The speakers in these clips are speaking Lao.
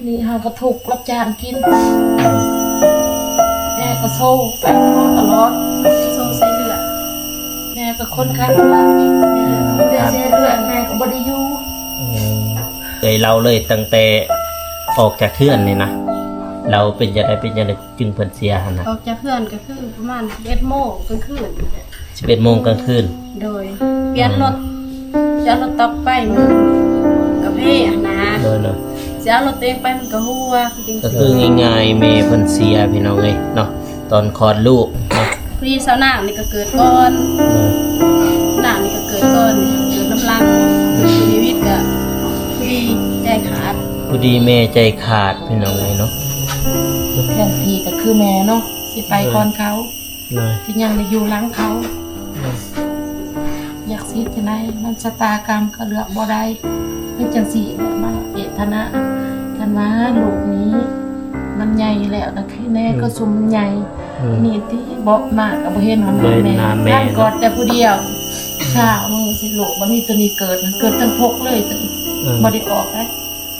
ນີ້ເຮົາກໍທຸກ ຮັບຈ້າງກິນ ແມ່ກໍໂຊໄປຕະຫຼອດ ໂຊໃສ່ເລືອດ ແມ່ກໍຄົນຂາດເລືອດ ແມ່ກໍບໍ່ໄດ້ຢູ່. ເອີ ເອື້ອຍເລົ່າເລີຍ ຕັ້ງແຕ່ອອກຈາກເຮືອນນີ້ນະ ລາວເປັນຈັ່ງໃດ ເປັນຈັ່ງໃດຈຶ່ງເພິ່ນເສຍຫັ້ນນະ? ອອກຈາກເຮືອນກໍຄືປະມານສິບເອັດໂມງກາງຄືນ. ສິບເອັດໂມງກາງຄືນ. ໂດຍ ປ່ຽນລົດ ຊິເອົາລົດຕອກໄປ ມັນກະເພຫັ້ນນະ. ໂດຍໆ ຊິເອົາລົດຕົວເອງໄປ ມັນກະຮົ່ວ ຄືຈັ່ງຊີ້ ກໍຄືງ່າຍໆ ແມ່ເພິ່ນເສຍ ພີ່ນ້ອງເອີຍເນາະ ຕອນຄອດລູກເນາະ. ພໍດີສາວນາງນີ້ກໍເກີດກ່ອນ ໂດຍ ນາງນີ້ກໍເກີດກ່ອນ ເກີດນຳຫຼັງ. ໂດຍ ຊີວິດກໍພໍດີໃຈຂາດ ພໍດີແມ່ໃຈຂາດ ພີ່ນ້ອງເອີຍເນາະ. ແທນທີ່ກໍຄືແມ່ເນາະ ຊິໄປກ່ອນເຂົາ ໂດຍ ທີ່ຍັງໄດ້ຢູ່ຫຼັງເຂົາ. ໂດຍ ຢາກຊິເຮັດຈັ່ງໃດ ມັນຊະຕາກຳກໍເລືອກບໍ່ໄດ້ ເປັນຈັ່ງຊີ້ແຫຼະ ມາເວທະນາ. ຄັນວ່າລູກນີ້ມັນໃຫຍ່ແລ້ວ ກໍຄືແນ່ ໂດຍ ກໍຊຸມມັນໃຫຍ່ ໂດຍ ນີ້ຕິ ເບາະມາກໍບໍ່ເຫັນຫົວໜ້າແມ່ ເຫັນໜ້າແມ່ ການກອດແຕ່ຜູ້ດຽວ ຊາວມື້ຊິລູກ ບັດນີ້ຕົວນີ້ເກີດ ເກີດຕັ້ງຫົກເລີຍ ຕົວນີ້ ເອີ ບໍ່ໄດ້ອອກເດ້.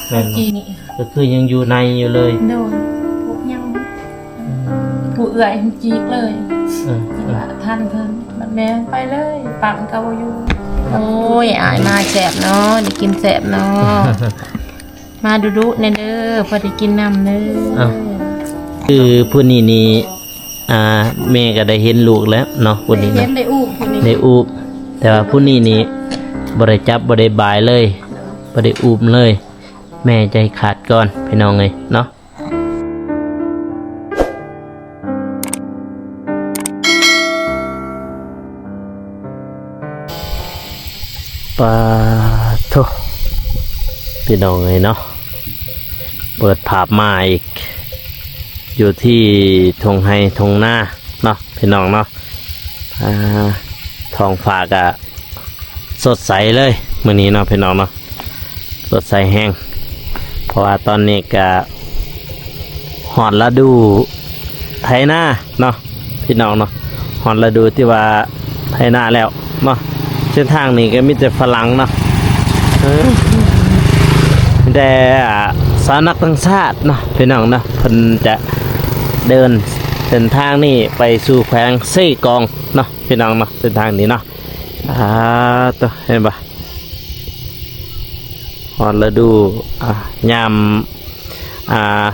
ແມ່ນ ກີ້ນີ້ ກໍຄືຍັງຢູ່ໃນຢູ່ເລີຍ. ໂດຍ ພວກຍັງ ອືມ ຜູ້ເອື້ອຍຫັ້ນຈີກເລີຍ. ເອີ ເອີ ວ່າທັນເພິ່ນ ບັດແມ່ໄປເລີຍ ປ້າມັນກໍບໍ່ຢູ່. ໂອ້ຍ ອ້າຍມາແຊບເນາະ ໄດ້ກິນແຊບເນາະ. ມາດຸໆແນ່ເດີ ພໍໄດ້ກິນນຳເດີ. ອ້າວ ຄືຜູ້ນີ້ນີ້ ອ່າ ແມ່ກໍໄດ້ເຫັນລູກແລ້ວເນາະ ຜູ້ນີ້ນະ ໄດ້ເຫັນ ໄດ້ອູບຜູ້ນີ້ ໄດ້ອູບ. ແຕ່ວ່າຜູ້ນີ້ນີ້ບໍ່ໄດ້ຈັບ ບໍ່ໄດ້ບາຍເລີຍ ບໍ່ໄດ້ອູບເລີຍ. ແມ່ໃຈຂາດກ່ອນ ພີ່ນ້ອງເອີຍເນາະ. ປາໂທ້ ພີ່ນ້ອງເອີຍເນາະ ເປີດພາບມາອີກ ຢູ່ທີ່ທົ່ງໄຮ່ທົ່ງນາເນາະ ພີ່ນ້ອງເນາະ. ອ່າ ທ້ອງຟ້າກະ ສົດໃສເລີຍມື້ນີ້ເນາະ ພີ່ນ້ອງເນາະ ສົດໃສແຮງ. ເພາະວ່າຕອນນີ້ກະຮອດລະດູໄຖນາເນາະ ພີ່ນ້ອງເນາະ ຮອດລະດູທີ່ວ່າໄຖນາແລ້ວເນາະ. ເສັ້ນທາງນີ້ກໍມີແຕ່ຝຣັ່ງເນາະ ເອີ ມີແຕ່ ອ່າ ຊາວນັກຕ່າງຊາດເນາະ ພີ່ນ້ອງເນາະ ເພິ່ນຈະເດີນເສັ້ນທາງນີ້ໄປສູ່ແຂວງເຊກອງເນາະ ພີ່ນ້ອງເນາະ ເສັ້ນທາງນີ້ເນາະ. ອ່າ ໂຕ ເຫັນບໍ່ ຮອດລະດູ ອ່າ ຍາມ ອ່າ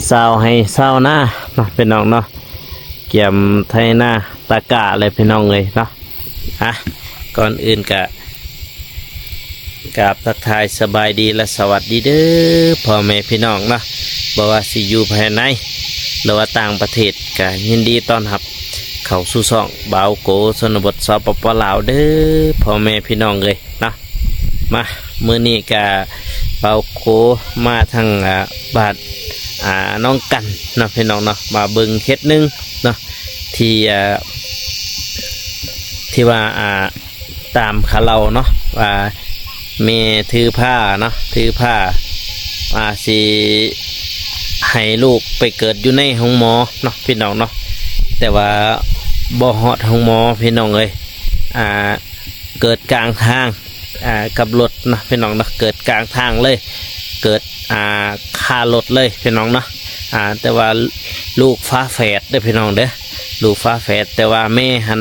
ຊາວໄຮ່ຊາວນາເນາະ ພີ່ນ້ອງເນາະ ກຽມໄຖນາຕາກ້າແລ້ວ ພີ່ນ້ອງເອີຍເນາະ. ອ່ະ ກ່ອນອື່ນກະ ກາບທັກທາຍສະບາຍດີ ແລະ ສະຫວັດດີເດີ ພໍ່ແມ່ພີ່ນ້ອງເນາະ ບໍ່ວ່າຊິຢູ່ພາຍໃນ ຫຼືວ່າຕ່າງປະເທດ ກະຍິນດີຕ້ອນຮັບເຂົ້າສູ່ຊ່ອງບ່າວໂກຊົນນະບົດ ສປປ ລາວ ເດີ ພໍ່ແມ່ພີ່ນ້ອງເອີຍເນາະ. ມາ ມື້ນີ້ກະບ່າວໂກມາທາງ ອ່າ ບ້ານ ອ່າ ໜອງກັນເນາະ ພີ່ນ້ອງເນາະ ມາເບິ່ງເຂດໜຶ່ງເນາະ ທີ່ ອ່າ ທີ່ວ່າ ອ່າ ຕາມຂ່າວເລົ່າເນາະ ວ່າແມ່ຖືພາເນາະ ຖືພາ ອ່າ ຊິໃຫ້ລູກໄປເກີດຢູ່ໃນໂຮງໝໍເນາະ ພີ່ນ້ອງເນາະ ແຕ່ວ່າບໍ່ຮອດໂຮງໝໍ ພີ່ນ້ອງເອີຍ ອ່າ ເກີດກາງທາງ ອ່າ ກັບລົດເນາະ ພີ່ນ້ອງເນາະ ເກີດກາງທາງເລີຍ ເກີດ ອ່າ ຄາລົດເລີຍ ພີ່ນ້ອງເນາະ. ອ່າ ແຕ່ວ່າລູກຝາແຝດເດີ ພີ່ນ້ອງເດີ ລູກຝາແຝດ ແຕ່ວ່າແມ່ຫັ້ນ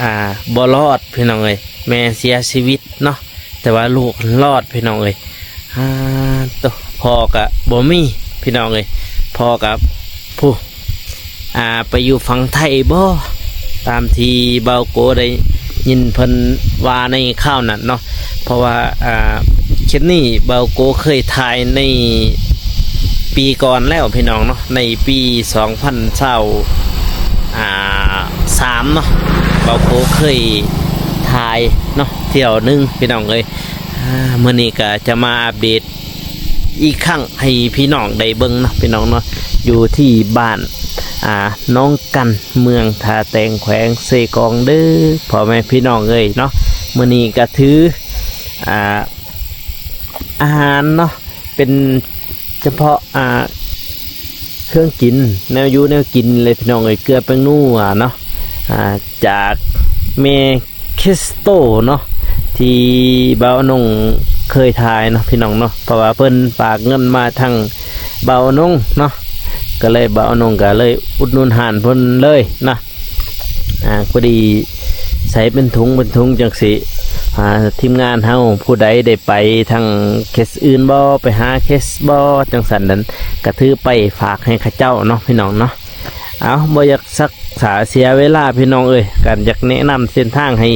ອ່າ ບໍ່ລອດ ພີ່ນ້ອງເອີຍ ແມ່ເສຍຊີວິດເນາະ ແຕ່ວ່າລູກຫັ້ນລອດ ພີ່ນ້ອງເອີຍ. ອ່າ ໂຕ ພໍ່ກະບໍ່ມີ ພີ່ນ້ອງເອີຍ ພໍ່ກະ ຜູ້ ອ່າ ໄປຢູ່ຝັ່ງໄທບໍ ຕາມທີ່ບ່າວໂກໄດ້ຍິນເພິ່ນວ່າໃນຂ່າວນັ້ນເນາະ. ເພາະວ່າ ອ່າ ຄລິບນີ້ບ່າວໂກເຄີຍຖ່າຍໃນປີກ່ອນແລ້ວ ພີ່ນ້ອງເນາະ ໃນປີສອງພັນຊາວ ອ່າ ສາມເນາະ ບ່າວໂກເຄີຍຖ່າຍເນາະ ທ່ຽວໜຶ່ງ ພີ່ນ້ອງເອີຍ. ອ່າ ມື້ນີ້ກະຈະມາອັບເດດ ອີກຄັ້ງໃຫ້ພີ່ນ້ອງໄດ້ເບິ່ງເນາະ ພີ່ນ້ອງເນາະ ຢູ່ທີ່ບ້ານ ອ່າ ໜອງກັນ ເມືອງທ່າແຕງ ແຂວງເຊກອງເດີ ພໍ່ແມ່ພີ່ນ້ອງເອີຍເນາະ. ມື້ນີ້ກະຖື ອ່າ ອາຫານເນາະ ເປັນສະເພາະ ອ່າ ເຄື່ອງກິນ ແນວຢູ່ແນວກິນເລີຍ ພີ່ນ້ອງເອີຍ ເກືອແປ້ງນົວເນາະ ອ່າ ຈາກແມ່ ຄຣິສໂຕເນາະ ທີ່ບ່າວນົ່ງ ເຄີຍຖ່າຍເນາະພີ່ນ້ອງເນາະ ເພາະວ່າເພິ່ນຝາກເງິນມາທາງບ່າວນົງເນາະ ກໍເລີຍບ່າວນົງກໍເລີຍອຸດໜູນຮ້ານເພິ່ນເລີຍນະ. ອ່າ ພໍດີໃສ່ເປັນຖົງເປັນຖົງຈັ່ງຊີ້ ອ່າ ທີມງານເຮົາຜູ້ໃດໄດ້ໄປທາງເຂດອື່ນບໍ່ ໄປຫາເຂດບໍ່ ຈັ່ງຊັ້ນນັ້ນ ກໍຖືໄປຝາກໃຫ້ເຂົາເຈົ້າເນາະພີ່ນ້ອງເນາະ. ເອົາ ບໍ່ຢາກຊັກຊ້າເສຍເວລາພີ່ນ້ອງເອີຍ ກໍຢາກແນະນຳເສັ້ນທາງໃຫ້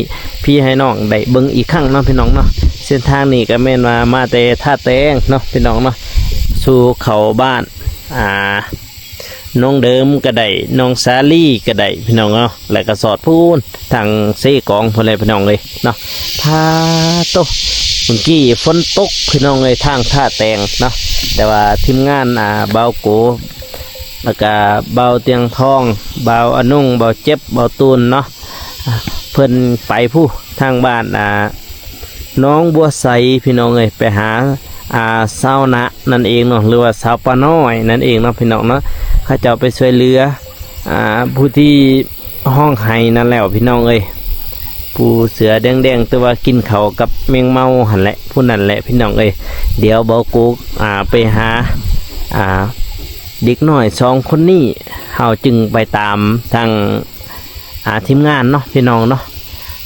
ພີ່ໃຫ້ນ້ອງໄດ້ເບິ່ງອີກຄັ້ງເນາະພີ່ນ້ອງເນາະ. ເສັ້ນທາງນີ້ກໍແມ່ນວ່າມາແຕ່ທ່າແຕງເນາະພີ່ນ້ອງເນາະ ສູ່ເຂົ້າບ້ານ ອ່າ ໜອງເດີມກໍໄດ້ ໜອງສາລີກໍໄດ້ພີ່ນ້ອງເນາະ ແລ້ວກໍສອດພຸ້ນທາງເຊກອງພຸ້ນແຫຼະພີ່ນ້ອງເອີຍເນາະ. ພາໂຕ ເມື່ອກີ້ຝົນຕົກພີ່ນ້ອງເອີຍ ທາງທ່າແຕງເນາະ ແຕ່ວ່າທີມງານ ອ່າ ບ່າວໂກ ແລ້ວກະບ່າວຕຽງທອງ ບ່າວອານົງ ບ່າວເຈັບ ບ່າວຕູນເນາະ ເພິ່ນໄປພຸ້ນທາງບ້ານ ອ່າ ໜອງບົວໃສພີ່ນ້ອງເອີຍ ໄປຫາ ອ່າ ຊາວນານັ້ນເອງເນາະ ຫຼືວ່າຊາວປ່ານ້ອຍນັ້ນເອງເນາະພີ່ນ້ອງເນາະ. ເຂົາເຈົ້າໄປຊ່ວຍເຫຼືອ ອ່າ ຜູ້ທີ່ຮ້ອງໄຫ້ນັ້ນແລ້ວພີ່ນ້ອງເອີຍ ຜູ້ເສືອແດງໆ ແຕ່ວ່າກິນເຂົ້າກັບແມງເມົາຫັ້ນແຫຼະ ຜູ້ນັ້ນແຫຼະພີ່ນ້ອງເອີຍ. ດຽວບ່າວໂກ ອ່າ ໄປຫາ ອ່າ ເດັກນ້ອຍສອງຄົນນີ້ ເຮົາຈຶ່ງໄປຕາມທາງ ອ່າ ທີມງານເນາະພີ່ນ້ອງເນາະ.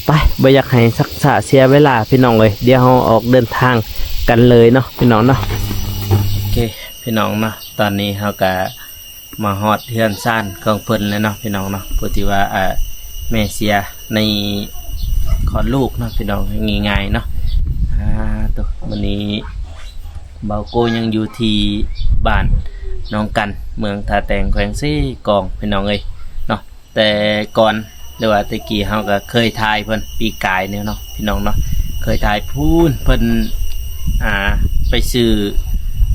ໄປ ບໍ່ຢາກໃຫ້ຊັກຊ້າເສຍເວລາພີ່ນ້ອງເອີຍ ດຽວເຮົາອອກເດີນທາງກັນເລີຍເນາະພີ່ນ້ອງເນາະ. ໂອເຄພີ່ນ້ອງເນາະ ຕອນນີ້ເຮົາກະມາຮອດເຮືອນຊານຂອງເພິ່ນແລ້ວເນາະພີ່ນ້ອງເນາະ ຜູ້ທີ່ວ່າ ອ່າ ແມ່ເສຍໃນຄອດລູກເນາະພີ່ນ້ອງ ງ່າຍໆເນາະ. ອ່າ ໂຕ ມື້ນີ້ບ່າວໂກຍັງຢູ່ທີ່ບ້ານໜອງກັນ ເມືອງທ່າແຕງ ແຂວງເຊກອງພີ່ນ້ອງເອີຍເນາະ. ແຕ່ກ່ອນ ຫຼືວ່າແຕ່ກີ້ເຮົາກໍເຄີຍຖ່າຍເພິ່ນປີກາຍນີ້ເນາະພີ່ນ້ອງເນາະ ເຄີຍຖ່າຍພຸ້ນ ເພິ່ນ ອ່າ ໄປຊື້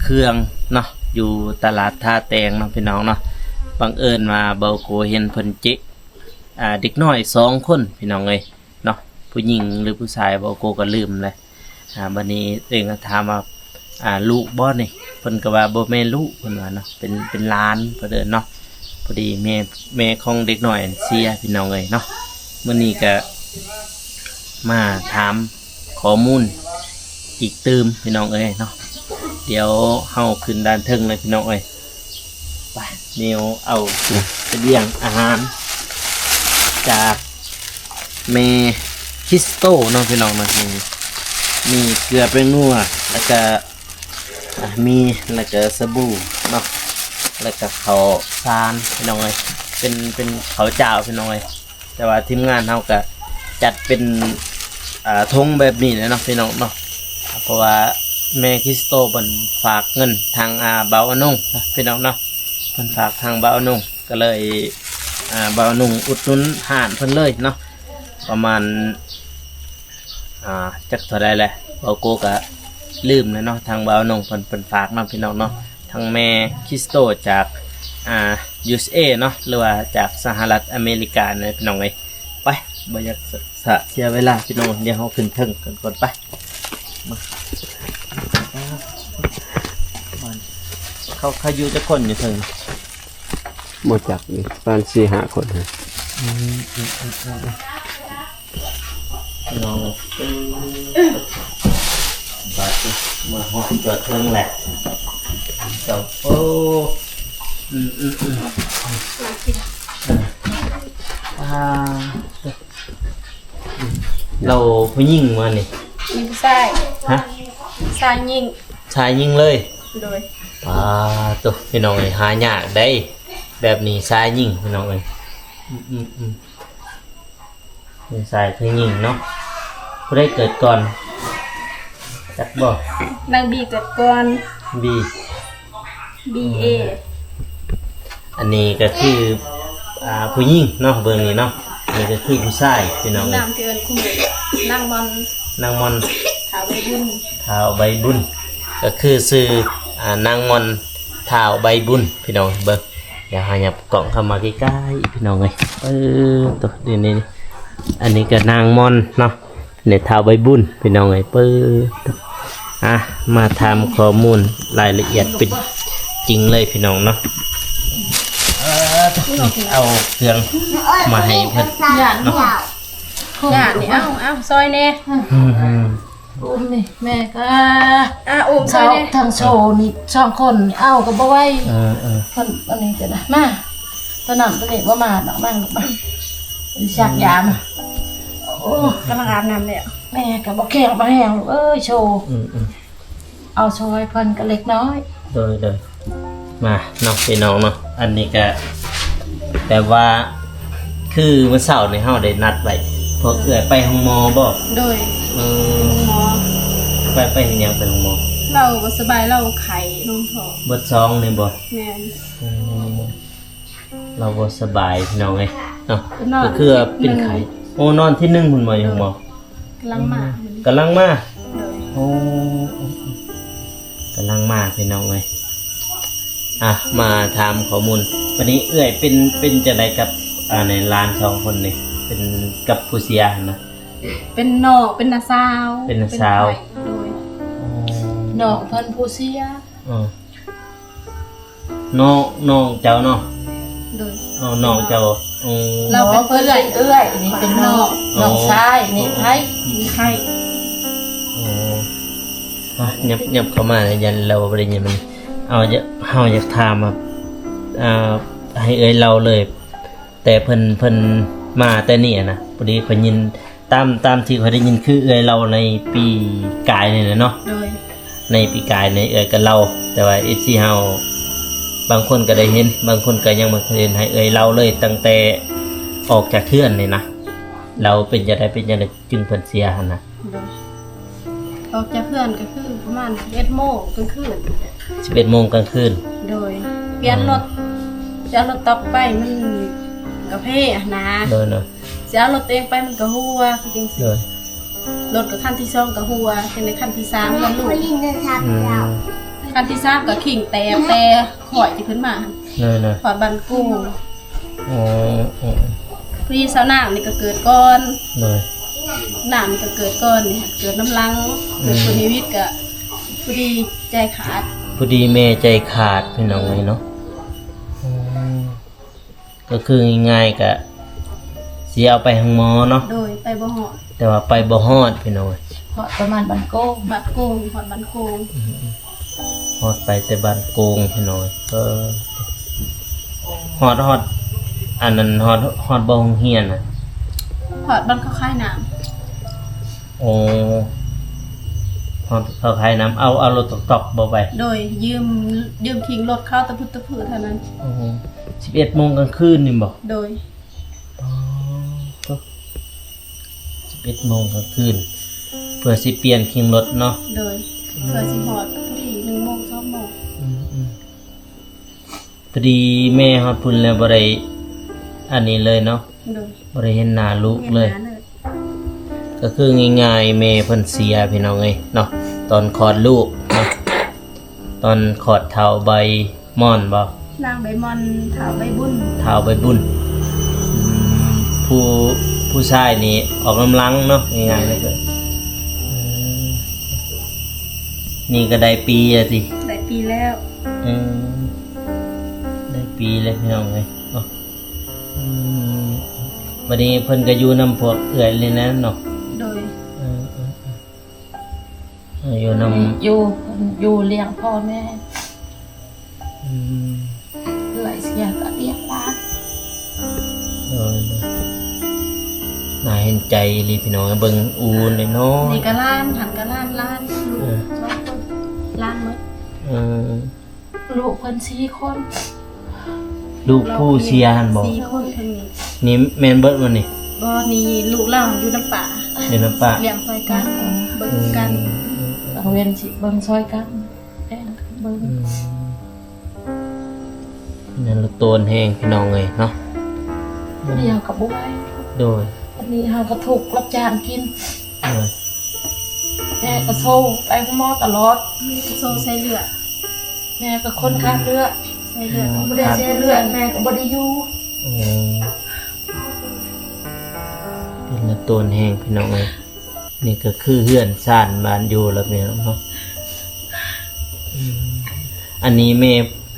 ເຄື່ອງເນາະ ຢູ່ຕະຫຼາດທ່າແຕງເນາະພີ່ນ້ອງເນາະ. ບັງເອີນວ່າບ່າວໂກເຫັນເພິ່ນເຈະ ອ່າ ເດັກນ້ອຍສອງຄົນພີ່ນ້ອງເອີຍເນາະ ຜູ້ຍິງ ຫຼື ຜູ້ຊາຍ ບ່າວໂກກໍລືມແລ້ວ. ອ່າ ບັດນີ້ເອງກໍຖາມວ່າ ອ່າ ລູກບໍ່ນີ້ ເພິ່ນກໍວ່າບໍ່ແມ່ນລູກ ເພິ່ນວ່າເນາະ ເປັນ ເປັນຫຼານເພິ່ນເອີ້ນເນາະ. ພໍດີແມ່ ແມ່ຂອງເດັກນ້ອຍເສຍພີ່ນ້ອງເອີຍເນາະ. ມື້ນີ້ກໍມາຖາມຂໍ້ມູນອີກຕື່ມພີ່ນ້ອງເອີຍເນາະ. ດຽວເຮົາຂຶ້ນດ້ານເທິງເລີຍພີ່ນ້ອງເອີຍ. ໄປ ແນວເອົາສະບຽງອາຫານຈາກແມ່ຄຣິສໂຕເນາະພີ່ນ້ອງເນາະ. ມີເກືອແປ້ງນົວ ແລ້ວກະ ອ່າ ມີ ແລ້ວກະສະບູ່ເນາະ ແລ້ວກະເຂົ້າສານພີ່ນ້ອງເອີຍ ເປັນ ເປັນເຂົ້າຈ້າວພີ່ນ້ອງເອີຍ. ແຕ່ວ່າທີມງານເຮົາກະຈັດເປັນ ອ່າ ຖົງແບບນີ້ແຫຼະເນາະພີ່ນ້ອງເນາະ ເພາະວ່າແມ່ຄຣິສໂຕເພິ່ນຝາກເງິນທາງ ອ່າ ບ່າວອານົງເນາະພີ່ນ້ອງເນາະ ເພິ່ນຝາກທາງບ່າວອານົງ ກໍເລີຍ ອ່າ ບ່າວອານົງອຸດໜູນຮ້ານເພິ່ນເລີຍເນາະ ປະມານ ອ່າ ຈັກເທົ່າໃດແຫຼະ ບ່າວໂກກະລືມແລ້ວເນາະ. ທາງບ່າວອານົງເພິ່ນ ເພິ່ນຝາກເນາະພີ່ນ້ອງເນາະ ທາງແມ່ຄຣິສໂຕຈາກ ອ່າ ຢູເອສເອເນາະ ຫຼືວ່າຈາກສະຫະລັດອາເມລິກາເນາະພີ່ນ້ອງເອີຍ. ໄປ ບໍ່ຢາກສະ ສະເສຍເວລາພີ່ນ້ອງ ດຽວເຮົາຂຶ້ນເທິງກັນກ່ອນ ໄປ ມາ ເຂົາ ເຂົາຢູ່ຈັກຄົນຢູ່ເທິງ? ບໍ່ຈັກນີ້ ປະມານສີ່ຫ້າຄົນຫັ້ນ. ອືມ ອືມ ອືມ ອືມ ພີ່ນ້ອງເອີຍ ບາດນີ້ມາຮອດຈອດເທິງແຫຼະ ເຈົ້າ ໂອ້ ອືມ ອືມ ອືມ ເອີ ອ່າ ລາວຜູ້ຍິງບໍ່ນີ້? ມີຜູ້ຊາຍ. ຮະ? ຊາຍຍິງ. ຊາຍຍິງເລີຍ? ໂດຍ. ປາໂຕ ພີ່ນ້ອງເອີຍ ຫາຍາກເດ້ ແບບນີ້ຊາຍຍິງ ພີ່ນ້ອງເອີຍ. ອືມ ອືມ ອືມ ມີຊາຍຄືຍິງເນາະ. ຜູ້ໃດເກີດກ່ອນ ຈັກບໍ່? ນາງບີເກີດກ່ອນ. ບີ ບີເອ ອັນນີ້ກໍຄື ອ່າ ຜູ້ຍິງເນາະ ເບິ່ງນີ້ເນາະ. ອັນນີ້ກໍຄືຜູ້ຊາຍ ພີ່ນ້ອງເອີຍ. ນາງເອີ້ນຄຸມ ນາງມອນ ນາງມອນ ທ້າວໃບບຸນ ທ້າວໃບບຸນ ກໍຄືຊື່ ອ່າ ນາງມອນ ທ້າວໃບບຸນ ພີ່ນ້ອງເອີຍ. ເບິ່ງ ດຽວເຮົາຫຍັບກ້ອງເຂົ້າມາໃກ້ໆ ພີ່ນ້ອງເອີຍ. ເປີດໂຕ ນີ້ ນີ້ ອັນນີ້ກໍນາງມອນເນາະ ນີ້ທ້າວໃບບຸນ ພີ່ນ້ອງເອີຍ. ເປີດໂຕ ອ່ະ ມາຖາມຂໍ້ມູນລາຍລະອຽດເປັນຈິງເລີຍ ພີ່ນ້ອງເນາະ. ເອີ ເອົາເຄື່ອງມາໃຫ້ເພິ່ນເນາະ. ຢ້ານນີ້ ເອົາ ເອົາ ຊ່ອຍແດ່. ອືມ. ອຸ້ມນີ້ແມ່ກໍ ອ່າ ອຸ້ມຊ່ອຍແດ່ ທັງໂຊນີ້ສອງຄົນເອົາກໍບໍ່ໄຫວ. ເອີໆ ເພິ່ນອັນນີ້ກໍໄດ້ ມາ ຕົວນັ້ນຕົວນີ້ບໍ່ມາດອກ ນັ່ງມາ ສັກຢາມາ. ໂອ້ ກຳລັງອາບນ້ຳແລ້ວ ແມ່ກໍບໍ່ແຂງບໍ່ແຮງ ລູກເອີຍ ໂຊ. ອືມໆ ເອົາຊ່ອຍເພິ່ນກໍເລັກນ້ອຍ. ໂດຍໆ ມາເນາະ ພີ່ນ້ອງເນາະ ອັນນີ້ກະແບບວ່າ ຄືມື້ເຊົ້ານີ້ເຮົາໄດ້ນັດໄວ້ ພວກເອື້ອຍໄປໂຮງໝໍບໍ? ໂດຍ ເອີ ໂຮງໝໍ ໄປ ໄປເຮັດຫຍັງໄປໂຮງໝໍ? ລາວບໍ່ສະບາຍ ລາວໄຂ້ລົງທ້ອງ. ເບິດສອງນີ້ບໍ? ແມ່ນ ເອີ ລາວບໍ່ສະບາຍ ພີ່ນ້ອງເອີຍເນາະ ກໍຄືວ່າເປັນໄຂ້. ໂອ້ ນອນທີໜຶ່ງພຸ້ນບໍ ຢູ່ໂຮງໝໍ? ກຳລັງມາ ອືມ ກຳລັງມາ. ໂດຍ ໂອ້ ກຳລັງມາ ພີ່ນ້ອງເອີຍ. ອ່ະ ມາຖາມຂໍ້ມູນ ບັດນີ້ເອື້ອຍເປັນ ເປັນຈັ່ງໃດກັບ ອ່າ ໃນຫຼານສອງຄົນນີ້ ເປັນກັບຜູ້ເສຍຫັ້ນນະ? ເປັນນ້ອງ ເປັນນ້າສາວ ເປັນນ້າສາວ ເປັນອ້າຍ. ໂດຍ ອໍ ນ້ອງເພິ່ນຜູ້ເສຍ. ເອີ ນ້ອງ ນ້ອງເຈົ້າເນາະ? ໂດຍ ເອີ ນ້ອງເຈົ້າ. ອືມ ລາວເປັນເອື້ອຍ ເອື້ອຍ ນີ້ເປັນນ້ອງ ນ້ອງຊາຍ ນີ້ໄຜ ນີ້ໄຜ. ອໍ ອ່ະ ຫຍັບ ຫຍັບເຂົ້າມາ ຢ້ານລາວບໍ່ໄດ້ຍິນ. ເອົາ ເຮົາຢາກຖາມວ່າ ອ່າ ໃຫ້ເອື້ອຍເລົ່າເລີຍ ແຕ່ເພິ່ນ ເພິ່ນມາແຕ່ນີ້ນະ ພໍດີຂ້ອຍຍິນ ຕາມ ຕາມທີ່ຂ້ອຍໄດ້ຍິນ ຄືເອື້ອຍເລົ່າໃນປີກາຍນີ້ແຫຼະເນາະ. ໂດຍ ໃນປີກາຍນີ້ເອື້ອຍກໍເລົ່າ ແຕ່ວ່າເອັຟຊີເຮົາບາງຄົນກໍໄດ້ເຫັນ ບາງຄົນກໍຍັງບໍ່ເຄີຍເຫັນ. ໃຫ້ເອື້ອຍເລົ່າເລີຍ ຕັ້ງແຕ່ອອກຈາກເຮືອນນີ້ນະ ເລົ່າເປັນຈັ່ງໃດ ເປັນຈັ່ງໃດຈຶ່ງເພິ່ນເສຍຫັ້ນນະ? ໂດຍ ອອກຈາກເຮືອນກໍຄືປະມານສິບເອັດໂມງກາງຄືນ. ສິບເອັດໂມງກາງຄືນ. ໂດຍ ປ່ຽນລົດ ຈະເອົາລົດຕອກໄປ ມັນກະເພຫັ້ນນະ. ໂດຍໆ ຊິເອົາລົດຕົວເອງໄປມັນກໍຮົ່ວ ຄືຈັ່ງຊີ້. ໂດຍ ລົດກໍຄັນທີສອງກໍຮົ່ວ ຈັ່ງໃດຄັນທີສາມກໍຫຼຸດ. ອືມ ຄັນທີສາມກໍຂີ້ງແຕກ ແຕ່ຂ້ອຍຊິຂຶ້ນມາຫັ້ນ. ໂດຍໆ ຮອດບ້ານໂກງ. ອໍ ພໍດີສາວນາງນີ້ກໍເກີດກ່ອນ. ໂດຍ ນາງນີ້ກໍເກີດກ່ອນ ເກີດນຳຫຼັງ. ອືມ ເກີດຄົນຊີວິດກໍພໍດີໃຈຂາດ ພໍດີແມ່ໃຈຂາດ ພີ່ນ້ອງເອີຍເນາະ. ອືມ ກໍຄືງ່າຍໆ ກະຊິເອົາໄປໂຮງໝໍເນາະ. ໂດຍ ໄປບໍ່ຮອດ ແຕ່ວ່າໄປບໍ່ຮອດ ພີ່ນ້ອງເອີຍ. ຮອດປະມານບ້ານໂກງ ບ້ານໂກງ ຮອດບ້ານໂກງ. ອືມໆ ຮອດໄປແຕ່ບ້ານໂກງ ພີ່ນ້ອງເອີຍ. ຮອດ ຮອດ ອັນນັ້ນ ຮອດ ຮອດບໍ່ໂຮງຮຽນນະ? ຮອດບ່ອນເຂົາຂາຍນ້ຳ. ໂອ້ ຮອດເຂົາຂາຍນ້ຳ ເອົາ ເອົາລົດຕອກໆບໍ່ໄປ? ໂດຍ ຢືມ ຢືມຄີງລົດເຂົາຕະພຶດຕະພືເທົ່ານັ້ນ. ໂອ້ ສິບເອັດໂມງກາງຄືນນີ້ບໍ? ໂດຍ. ອໍ ສິບເອັດໂມງກາງຄືນ ເພື່ອຊິປ່ຽນຄີງລົດເນາະ. ໂດຍ ເພື່ອຊິຮອດພໍດີໜຶ່ງໂມງ ສອງໂມງ. ອືມໆ ພໍດີແມ່ຮອດພຸ້ນແລ້ວບໍ່ໄດ້ອັນນີ້ເລີຍເນາະ. ໂດຍ ບໍ່ໄດ້ເຫັນໜ້າລູກເລີຍ. ເຫັນໜ້າເລີຍ ກໍຄືງ່າຍໆ ແມ່ເພິ່ນເສຍ ພີ່ນ້ອງເອີຍເນາະ ຕອນຄອດລູກເນາະ ຕອນຄອດທ້າວໃບມ່ອນບໍ? ນາງໃບມ່ອນ ທ້າວໃບບຸນ ທ້າວໃບບຸນ. ອືມ ຜູ້ ຜູ້ຊາຍນີ້ອອກນຳຫຼັງເນາະ ງ່າຍໆເລີຍ. ອືມ ນີ້ກໍໄດ້ປີແລ້ວຕິ? ໄດ້ປີແລ້ວ. ອືມ ໄດ້ປີແລ້ວ ພີ່ນ້ອງເອີຍເນາະ. ອືມ ບັດນີ້ເພິ່ນກໍຢູ່ນຳພວກເອື້ອຍນີ້ແຫຼະເນາະ. ໂດຍ. ເອີໆໆ ຢູ່ນຳ ຢູ່ ຢູ່ລ້ຽງພໍ່ແມ່. ອືມ ເອື້ອຍເສຍກໍລ້ຽງຫຼານ. ໂດຍໆ ໜ້າເຫັນໃຈອີ່ຫຼີ ພີ່ນ້ອງເອີຍ ເບິ່ງອູ້ນ້ອຍໆ. ນີ້ກໍຫຼານ ຫັ້ນກໍຫຼານ ຫຼານ ເອີ ສອງຄົນ ຫຼານໝົດ. ເອີ ລູກເພິ່ນສີ່ຄົນ. ລູກຜູ້ເສຍຫັ້ນບໍ? ສີ່ຄົນເພິ່ນນີ້. ນີ້ແມ່ນເບິດບໍ່ນີ້? ບໍ່ ນີ້ລູກລາວຢູ່ນຳປ້າ. ຢູ່ນຳປ້າ ລ້ຽງຊ່ອຍກັນ ເບິ່ງກັນ. ອືມ ກາງເວັນຊິເບິ່ງຊ່ອຍກັນ ແບ່ງກັນເບິ່ງ. ອືມ ນັ້ນລະໂຕນແຮງ ພີ່ນ້ອງເອີຍເນາະ. ດຽວກໍບໍ່ໄຫວ. ໂດຍ. ອັນນີ້ເຮົາກໍທຸກ ຮັບຈ້າງກິນ. ໂດຍ. ແມ່ກໍໂຊໄປໂຮງໝໍຕະຫຼອດ. ແມ່ກໍໂຊໃສ່ເລືອດ. ແມ່ກໍຄົນຂາດເລືອດ. ໃສ່ເລືອດ. ອືມ ບໍ່ໄດ້ໃສ່ເລືອດ ຂາດ ແມ່ກໍບໍ່ໄດ້ຢູ່. ໂອ້ ເປັນລະໂຕນແຮງ ພີ່ນ້ອງເອີຍ. ນີ້ກໍຄືເຮືອນຊານບ້ານຢູ່ລະ ພີ່ນ້ອງເນາະ. ອືມ ອັນນີ້ແມ່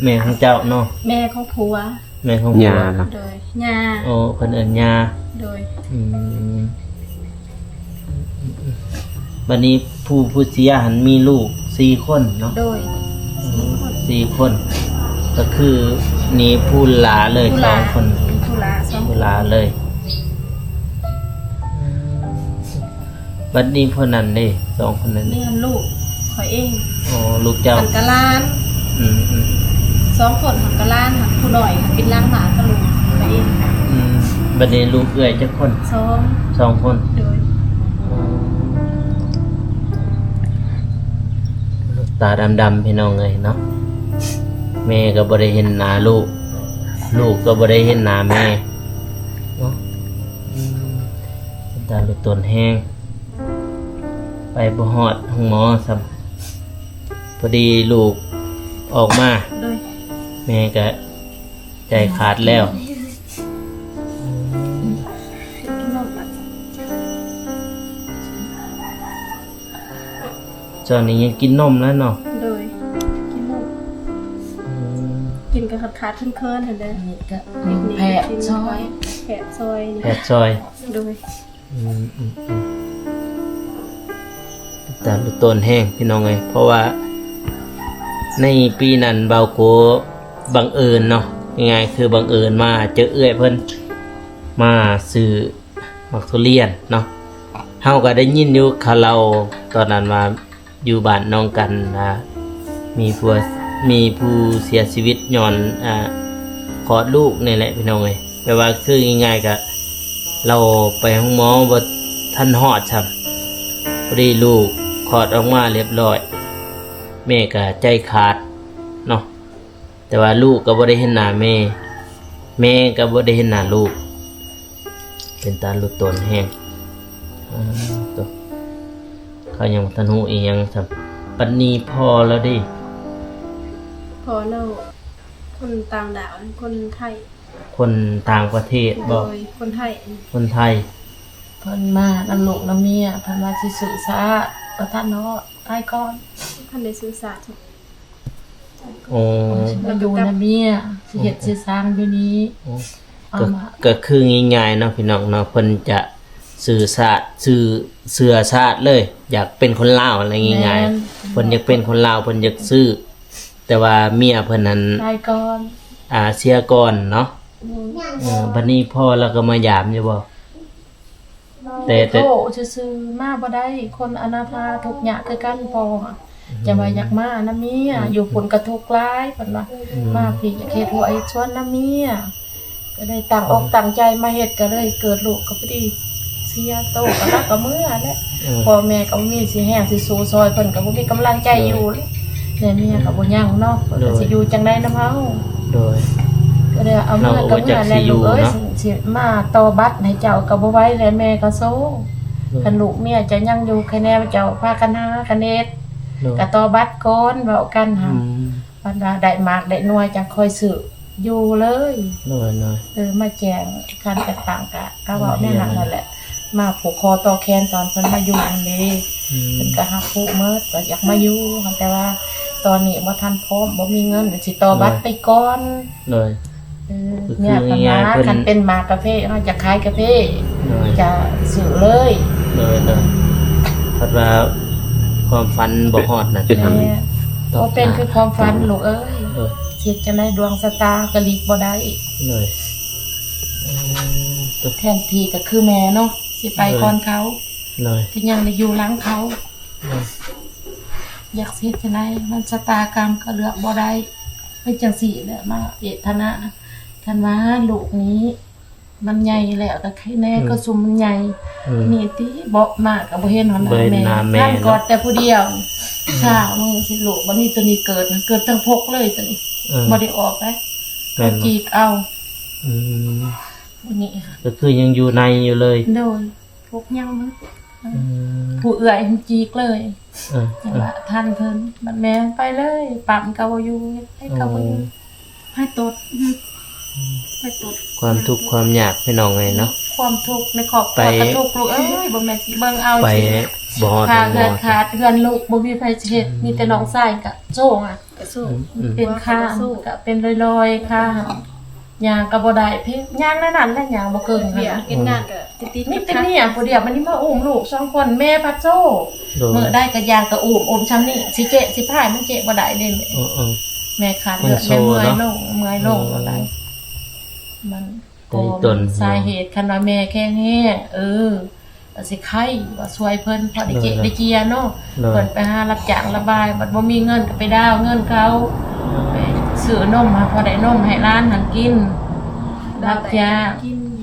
ແມ່ຂອງເຈົ້າເນາະ? ແມ່ຂອງຜົວ. ແມ່ຂອງຜົວ. ໂດຍ ຍ່າ. ໂອ້ ເພິ່ນເອີ້ນຍ່າ. ໂດຍ. ອືມ ບັດນີ້ຜູ້ ຜູ້ເສຍຫັ້ນມີລູກສີ່ຄົນເນາະ? ໂດຍ ສີ່ຄົນ ສີ່ຄົນ ກໍຄືນີ້ຜູ້ຫຼ້າເລີຍ ຜູ້ຫຼ້າ ສອງຄົນ ຜູ້ຫຼ້າສອງ ຜູ້ຫຼ້າເລີຍ. ບັດນີ້ຜູ້ນັ້ນເດ້ ສອງຄົນນັ້ນ ນີ້ຫັ້ນລູກຂ້ອຍເອງ. ອໍ ລູກເຈົ້າ ຫັ້ນກະຫຼານ. ອືມໆ ສອງຄົນຫັ້ນກະຫຼານ ຫັ້ນຜູ້ນ້ອຍຫັ້ນເປັນຫຼັງໝາກະລູກຂ້ອຍເອງ. ອືມ ບັດນີ້ລູກເອື້ອຍຈັກຄົນ? ສອງ ສອງຄົນ. ໂດຍ ລູກຕາດຳໆ ພີ່ນ້ອງເອີຍເນາະ ແມ່ກໍບໍ່ໄດ້ເຫັນໜ້າລູກ ລູກກໍບໍ່ໄດ້ເຫັນໜ້າແມ່ເນາະ. ອືມ ເປັນຕາລຸດຕົນແຮງ ໄປບໍ່ຮອດໂຮງໝໍຊ້ຳ ພໍດີລູກອອກມາ ໂດຍ ແມ່ກະໃຈຂາດແລ້ວ. ເຈົ້ານີ້ຍັງກິນນົມແລ້ວເນາະ? ໂດຍ ກິນນົມ. ອືມ ກິນກໍຂາດໆເຂີນໆຫັ້ນແຫຼະ. ອັນນີ້ກໍແພດຊອຍ ແພດຊອຍນີ້ ແພດຊອຍ. ໂດຍ ອືມໆໆ ຕາລຸດຕົນແຮງ ພີ່ນ້ອງເອີຍ ເພາະວ່າໃນປີນັ້ນບ່າວໂກບັງເອີນເນາະ ງ່າຍໆຄືບັງເອີນມາເຈີເອື້ອຍເພິ່ນ ມາຊື້ໝາກທຸລຽນເນາະ. ເຮົາກໍໄດ້ຍິນຢູ່ເຂົາເລົ່າຕອນນັ້ນວ່າ ຢູ່ບ້ານໜອງກັນ ອ່າ ມີຜູ້ ມີຜູ້ເສຍຊີວິດຍ້ອນ ອ່າ ຄອດລູກນີ້ແຫຼະ ພີ່ນ້ອງເອີຍ. ແບບວ່າຄືງ່າຍໆ ກະລາວໄປໂຮງໝໍບໍ່ທັນຮອດຊ້ຳ ພໍດີລູກຄອດອອກມາລຽບຮ້ອຍ ແມ່ກະໃຈຂາດເນາະ. ແຕ່ວ່າລູກກໍບໍ່ໄດ້ເຫັນໜ້າແມ່ ແມ່ກໍບໍ່ໄດ້ເຫັນໜ້າລູກ ເປັນຕາລຸດຕົນແຮງ. ອາ ໂຕ ເຂົາຍັງບໍ່ທັນຮູ້ອີ່ຫຍັງຊ້ຳ. ບັດນີ້ພໍ່ລາວເດ? ພໍ່ລາວຄົນຕ່າງດ້າວ ຄົນໄທ. ຄົນຕ່າງປະເທດບໍ? ໂດຍ ຄົນໄທ. ຄົນໄທ. ເພິ່ນມານຳລູກນຳເມຍ ເພິ່ນວ່າຊິຊື້ຊາດ ບໍ່ທັນເນາະ ຕາຍກ່ອນ ບໍ່ທັນໄດ້ຊື້ຊາດ. ໂອ້ ມາຢູ່ນຳເມຍ ຊິເຮັດ ອືມ ຊິສ້າງຢູ່ນີ້. ໂອ້ ເອົາ ກໍ ມາ ກໍຄືງ່າຍໆເນາະ ພີ່ນ້ອງເນາະ ເພິ່ນຈະຊື່ຊາດ ຊື່ເຊື້ອຊາດເລີຍ ຢາກເປັນຄົນລາວ ແລ້ວງ່າຍໆ ແມ່ນ ເພິ່ນຢາກເປັນຄົນລາວ ເພິ່ນຢາກຊື້ ແຕ່ວ່າເມຍເພິ່ນນັ້ນຕາຍກ່ອນ ອ່າ ເສຍກ່ອນເນາະ. ອືມ ເອີ ບັດນີ້ພໍ່ລາວກໍມາຢາມຢູ່ບໍ່? ແຕ່ ແຕ່ ແຕ່ໂທຊື່ໆ ມາບໍ່ໄດ້ ຄົນອະນາຖາທຸກຍາກຄືກັນ ພໍ່ ອືມ ຈັ່ງວ່າຢາກມານຳເມຍ ອືມ ຢູ່ພຸ້ນກໍທຸກຫຼາຍ ເພິ່ນວ່າ ອືມ ມາພີ້ຢາກເຮັດຮົ້ວເຮັດສວນນຳເມຍ ກໍເລີຍຕັ້ງອົກ ອືມ ຕັ້ງໃຈມາເຮັດ ກໍເລີຍເກີດລູກກໍພໍດີເສຍໂຕ ກໍລາວກໍເມືອແຫຼະ ອືມ ພໍ່ແມ່ກໍບໍ່ມີຊິແຮງຊິສູ້ຊ່ອຍ ເພິ່ນກໍບໍ່ມີກຳລັງໃຈ ໂດຍ ຢູ່ແລ້ວ ແມ່ເມຍກໍບໍ່ຍັງເນາະ ເພິ່ນກໍ ໂດຍ ຊິຢູ່ຈັ່ງໃດນຳເຮົາ ໂດຍ ກໍເລີຍເອົາເມືອກໍເມືອແຫຼະລູກເອີຍ ເນາະ ຊິ ຊິມາຕໍ່ບັດໃຫ້ເຈົ້າກໍບໍ່ໄຫວແຫຼະ ແມ່ກໍໂຊ ໂດຍ ຄັນລູກເມຍເຈົ້າຍັງຢູ່ ຄະແນນເຈົ້າພາກັນຫາຄະເນດ ໂດຍ ກໍຕໍ່ບັດກ່ອນ ເວົ້າກັນຫັ້ນ ອືມ ບັດວ່າໄດ້ໝາກໄດ້ໜ່ວຍຈັ່ງຄ່ອຍຊື້ຢູ່ເລີຍ ໂດຍ ໂດຍ ເອີ ມາແຈ້ງການຈັດຕັ້ງກະ ກະເວົ້າແນວນັ້ນຫັ້ນແຫຼະ ມາຜູກຄໍຕໍ່ແຂນຕອນເພິ່ນມາຢູ່ຫັ້ນເດ້ ອືມ ເພິ່ນກະຮັບຮູ້ໝົດວ່າຢາກມາຢູ່ ແຕ່ວ່າຕອນນີ້ບໍ່ທັນພ້ອມ ບໍ່ມີເງິນ ຊິຕໍ່ບັດໄປກ່ອນ ໂດຍ ເອີ ກໍຄືງ່າຍໆ ເພິ່ນ ຄັນເປັນໝາກກາເຟ ເຮົາຈະຂາຍກາເຟ ໂດຍ ຈະຊື້ເລີຍ ໂດຍ ໂດຍ ພັດວ່າຄວາມຝັນບໍ່ຮອດນັ້ນ ແມ່ນ ບໍ່ເປັນຄືຄວາມຝັນລູກເອີຍ ໂດຍ ເຮັດຈັ່ງໃດດວງຊະຕາກໍຫຼີກບໍ່ໄດ້ ໂດຍ ອືມ ແທນທີ່ກໍຄືແມ່ເນາະ ຊິໄປກ່ອນເຂົາ ໂດຍ ກໍຍັງໄດ້ຢູ່ຫຼັງເຂົາ ໂດຍ ຢາກຊິເຮັດຈັ່ງໃດ ມັນຊະຕາກຳກໍເລືອກບໍ່ໄດ້ ເປັນຈັ່ງຊີ້ແຫຼະ ມາເວທະນາ ຄັນວ່າລູກນີ້ ມັນໃຫຍ່ແລ້ວກໍໄຄແນ່ ອືມ ກໍຊຸມມັນໃຫຍ່ ອືມ ນີ້ຕິເບາະມາກໍບໍ່ເຫັນຫົນໜ້າແມ່ ບໍ່ເຫັນໜ້າແມ່ ທັນກອດແຕ່ຜູ້ດຽວ ອືມ ຊາວມື້ຊິລູກ ບັດນີ້ຕົວນີ້ເກີດ ເກີດທັງພົກເລີຍຕົວນີ້ ເອີ ບໍ່ໄດ້ອອກເດ້ ແມ່ນບໍ່ ເຂົາຈີກເອົາ ອືມ ນີ້ ກໍຄືຍັງຢູ່ໃນຢູ່ເລີຍ ໂດຍ ພົກຍັງມັນ ອືມ ຜູ້ເອື້ອຍຫັ້ນຈີກເລີຍ ເອີ ຈັ່ງວ່າ ເອີ ທັນເພິ່ນ ບັດແມ່ໄປເລີຍ ປ້ຳກໍບໍ່ຢູ່ ໃຜກໍບໍ່ຢູ່ ອໍ ໃຜຕົດ ອືມ ໃຜຕົດ ຄວາມທຸກຄວາມຍາກພີ່ນ້ອງເອີຍເນາະ ຄວາມທຸກໃນຄອບຄົວ ໄປ ກໍທຸກລູກເອີຍ ບໍ່ແມ່ນຊິເບິ່ງເອົາ ໄປ ຊິ ບໍ່ຮອດ ຂາດເຮືອນ ຂາດເຮືອນລູກ ບໍ່ມີໃຜຊິເຮັດ ອືມ ມີແຕ່ນ້ອງຊາຍກໍໂຊງ ອືມ ອືມ ເປັນຄາ ກໍເປັນລອຍໆ ຄາ ຍ່າງກໍບໍ່ໄດ້ ເພ ຍ່າງແນວນັ້ນແຫຼະ ຍ່າງບໍ່ເກັ່ງຫັ້ນນະ ເຮັດງານກໍຕິດໆ ມີແຕ່ເມຍຜູ້ດຽວ ບັດນີ້ມາອຸ້ມລູກສອງຄົນ ແມ່ພັດໂຊ ໂດຍ ມື້ໃດກໍຍ່າງກໍອຸ້ມ ອຸ້ມຊ່ຳນີ້ ຊິເຈະຊິພາຍ ມັນເຈະບໍ່ໄດ້ເດ້ ເອີໆ ແມ່ຂາດເລືອດ ແມ່ເມື່ອຍລົງ ເມື່ອຍລົງ ເອີ ບໍ່ໄດ້ ມັນ ແຕ່ອີ່ຕົນ ສາເຫດ ຄັນວ່າແມ່ແຂງແຮງ ເອີ ກໍຊິໄຄວ່າຊ່ວຍເພິ່ນ ພໍໄດ້ເຈະ ໂດຍ ໄດ້ເຈຍເນາະ ໂດຍ ເພິ່ນໄປຫາຮັບຈ້າງລະບາຍ ບັດບໍ່ມີເງິນກໍໄປດາວເງິນເຂົາ ໂດຍ ໄປຊື້ນົມ ພໍໄດ້ນົມໃຫ້ຫຼານຫັ້ນກິນ ຮັບຈ້າງ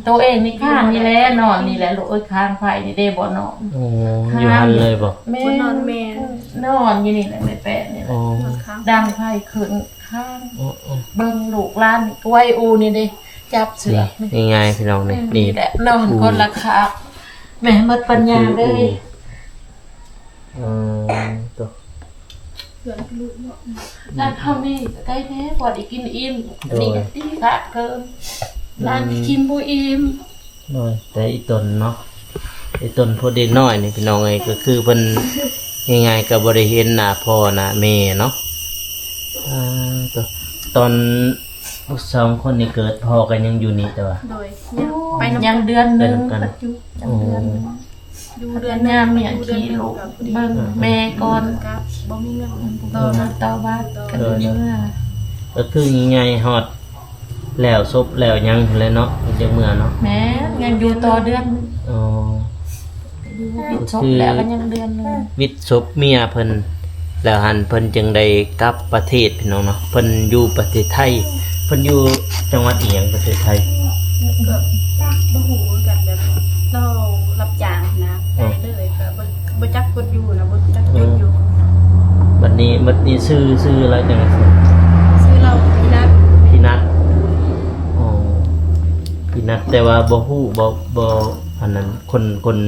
ໂຕເອງນີ້ຄ້າງນີ້ແຫຼະ ນອນນີ້ແຫຼະລູກເອີຍ ຄ້າງໄຟນີ້ເດ້ ບໍ່ນອນ ໂອ້ ຢູ່ຫັ້ນເລີຍບໍ່? ແມ່ນ ນອນຢູ່ນີ້ແຫຼະ ແມ່ແປະນີ້ແຫຼະ ໂອ້ ດັງໄຟຂຶ້ນ ຄ້າງ ໂອ້ ເບິ່ງລູກຫຼານນີ້ ກວຍອູ່ນີ້ເດ້ ຈັບເສືອ ນີ້ ນີ້ງ່າຍໆ ພີ່ນ້ອງນີ້ ນີ້ແຫຼະ ນອນຄົນລະຄາບ ແມ່ໝົດປັນຍາເດ້ ເອີ ໂຕ ເພື່ອນລູກເນາະ ນັ້ນເຮົາມີໃກ້ແທ້ ພໍໄດ້ກິນອີ່ມ ໂດຍ ນີ້ກໍຕີກັດເກີນ ຫຼານກິນບໍ່ອີ່ມ ໂດຍ ແຕ່ອີ່ຕົນເນາະ ອີ່ຕົນຜູ້ເດັກນ້ອຍນີ້ ພີ່ນ້ອງເອີຍ ກໍຄືເພິ່ນ ງ່າຍໆ ກໍບໍ່ໄດ້ເຫັນໜ້າພໍ່ໜ້າແມ່ເນາະ ອ່າ ຕອນສອງຄົນນີ້ເກີດ ພໍ່ກໍຍັງຢູ່ນີ້ ແຕ່ວ່າ ໂດຍ ຍັງໄປນຳ ຍັງເດືອນໜຶ່ງ ໄປນຳກັນ ຍັງເດືອນໜຶ່ງ ໂອ້ ຢູ່ເດືອນໜຶ່ງ ຍາມເມຍຂີ່ລູກເບິ່ງແມ່ກ່ອນ ກໍບໍ່ມີເງິນ ຕໍ່ ຕໍ່ບ້ານ ກໍເລີຍເມືອ ກໍຄືງ່າຍໆ ຮອດແລ້ວສົບແລ້ວຫຍັງແຫຼະເນາະ ເພິ່ນຈັ່ງເມືອເນາະ ແມ່ນ ຍັງຢູ່ຕໍ່ເດືອນໜຶ່ງ ອໍ ຢູ່ວິດສົບແລ້ວກໍຍັງເດືອນໜຶ່ງ ວິດສົບເມຍເພິ່ນ ແລ້ວຫັ້ນເພິ່ນຈຶ່ງໄດ້ກັບປະເທດ ພີ່ນ້ອງເນາະ ເພິ່ນຢູ່ປະເທດໄທ ເພິ່ນຢູ່ຈັງຫວັດອີ່ຫຍັງປະເທດໄທ? ກໍບໍ່ຮູ້ຄືກັນ ແບບລາວຮັບຈ້າງນະ ໄປເລີຍ ກໍບໍ່ ບໍ່ຈັກຄົນຢູ່ນະ ບໍ່ຈັກຄົນຢູ່ ບັດນີ້ ບັດນີ້ຊື່ ຊື່ລາວຈັ່ງໃດ? ຊື່ລາວ ພີ່ນັດ ພີ່ນັດ ອໍ ພີ່ນັດ ແຕ່ວ່າບໍ່ຮູ້ ບໍ່ ບໍ່ ອັນນັ້ນ ຄົນ ຄົນ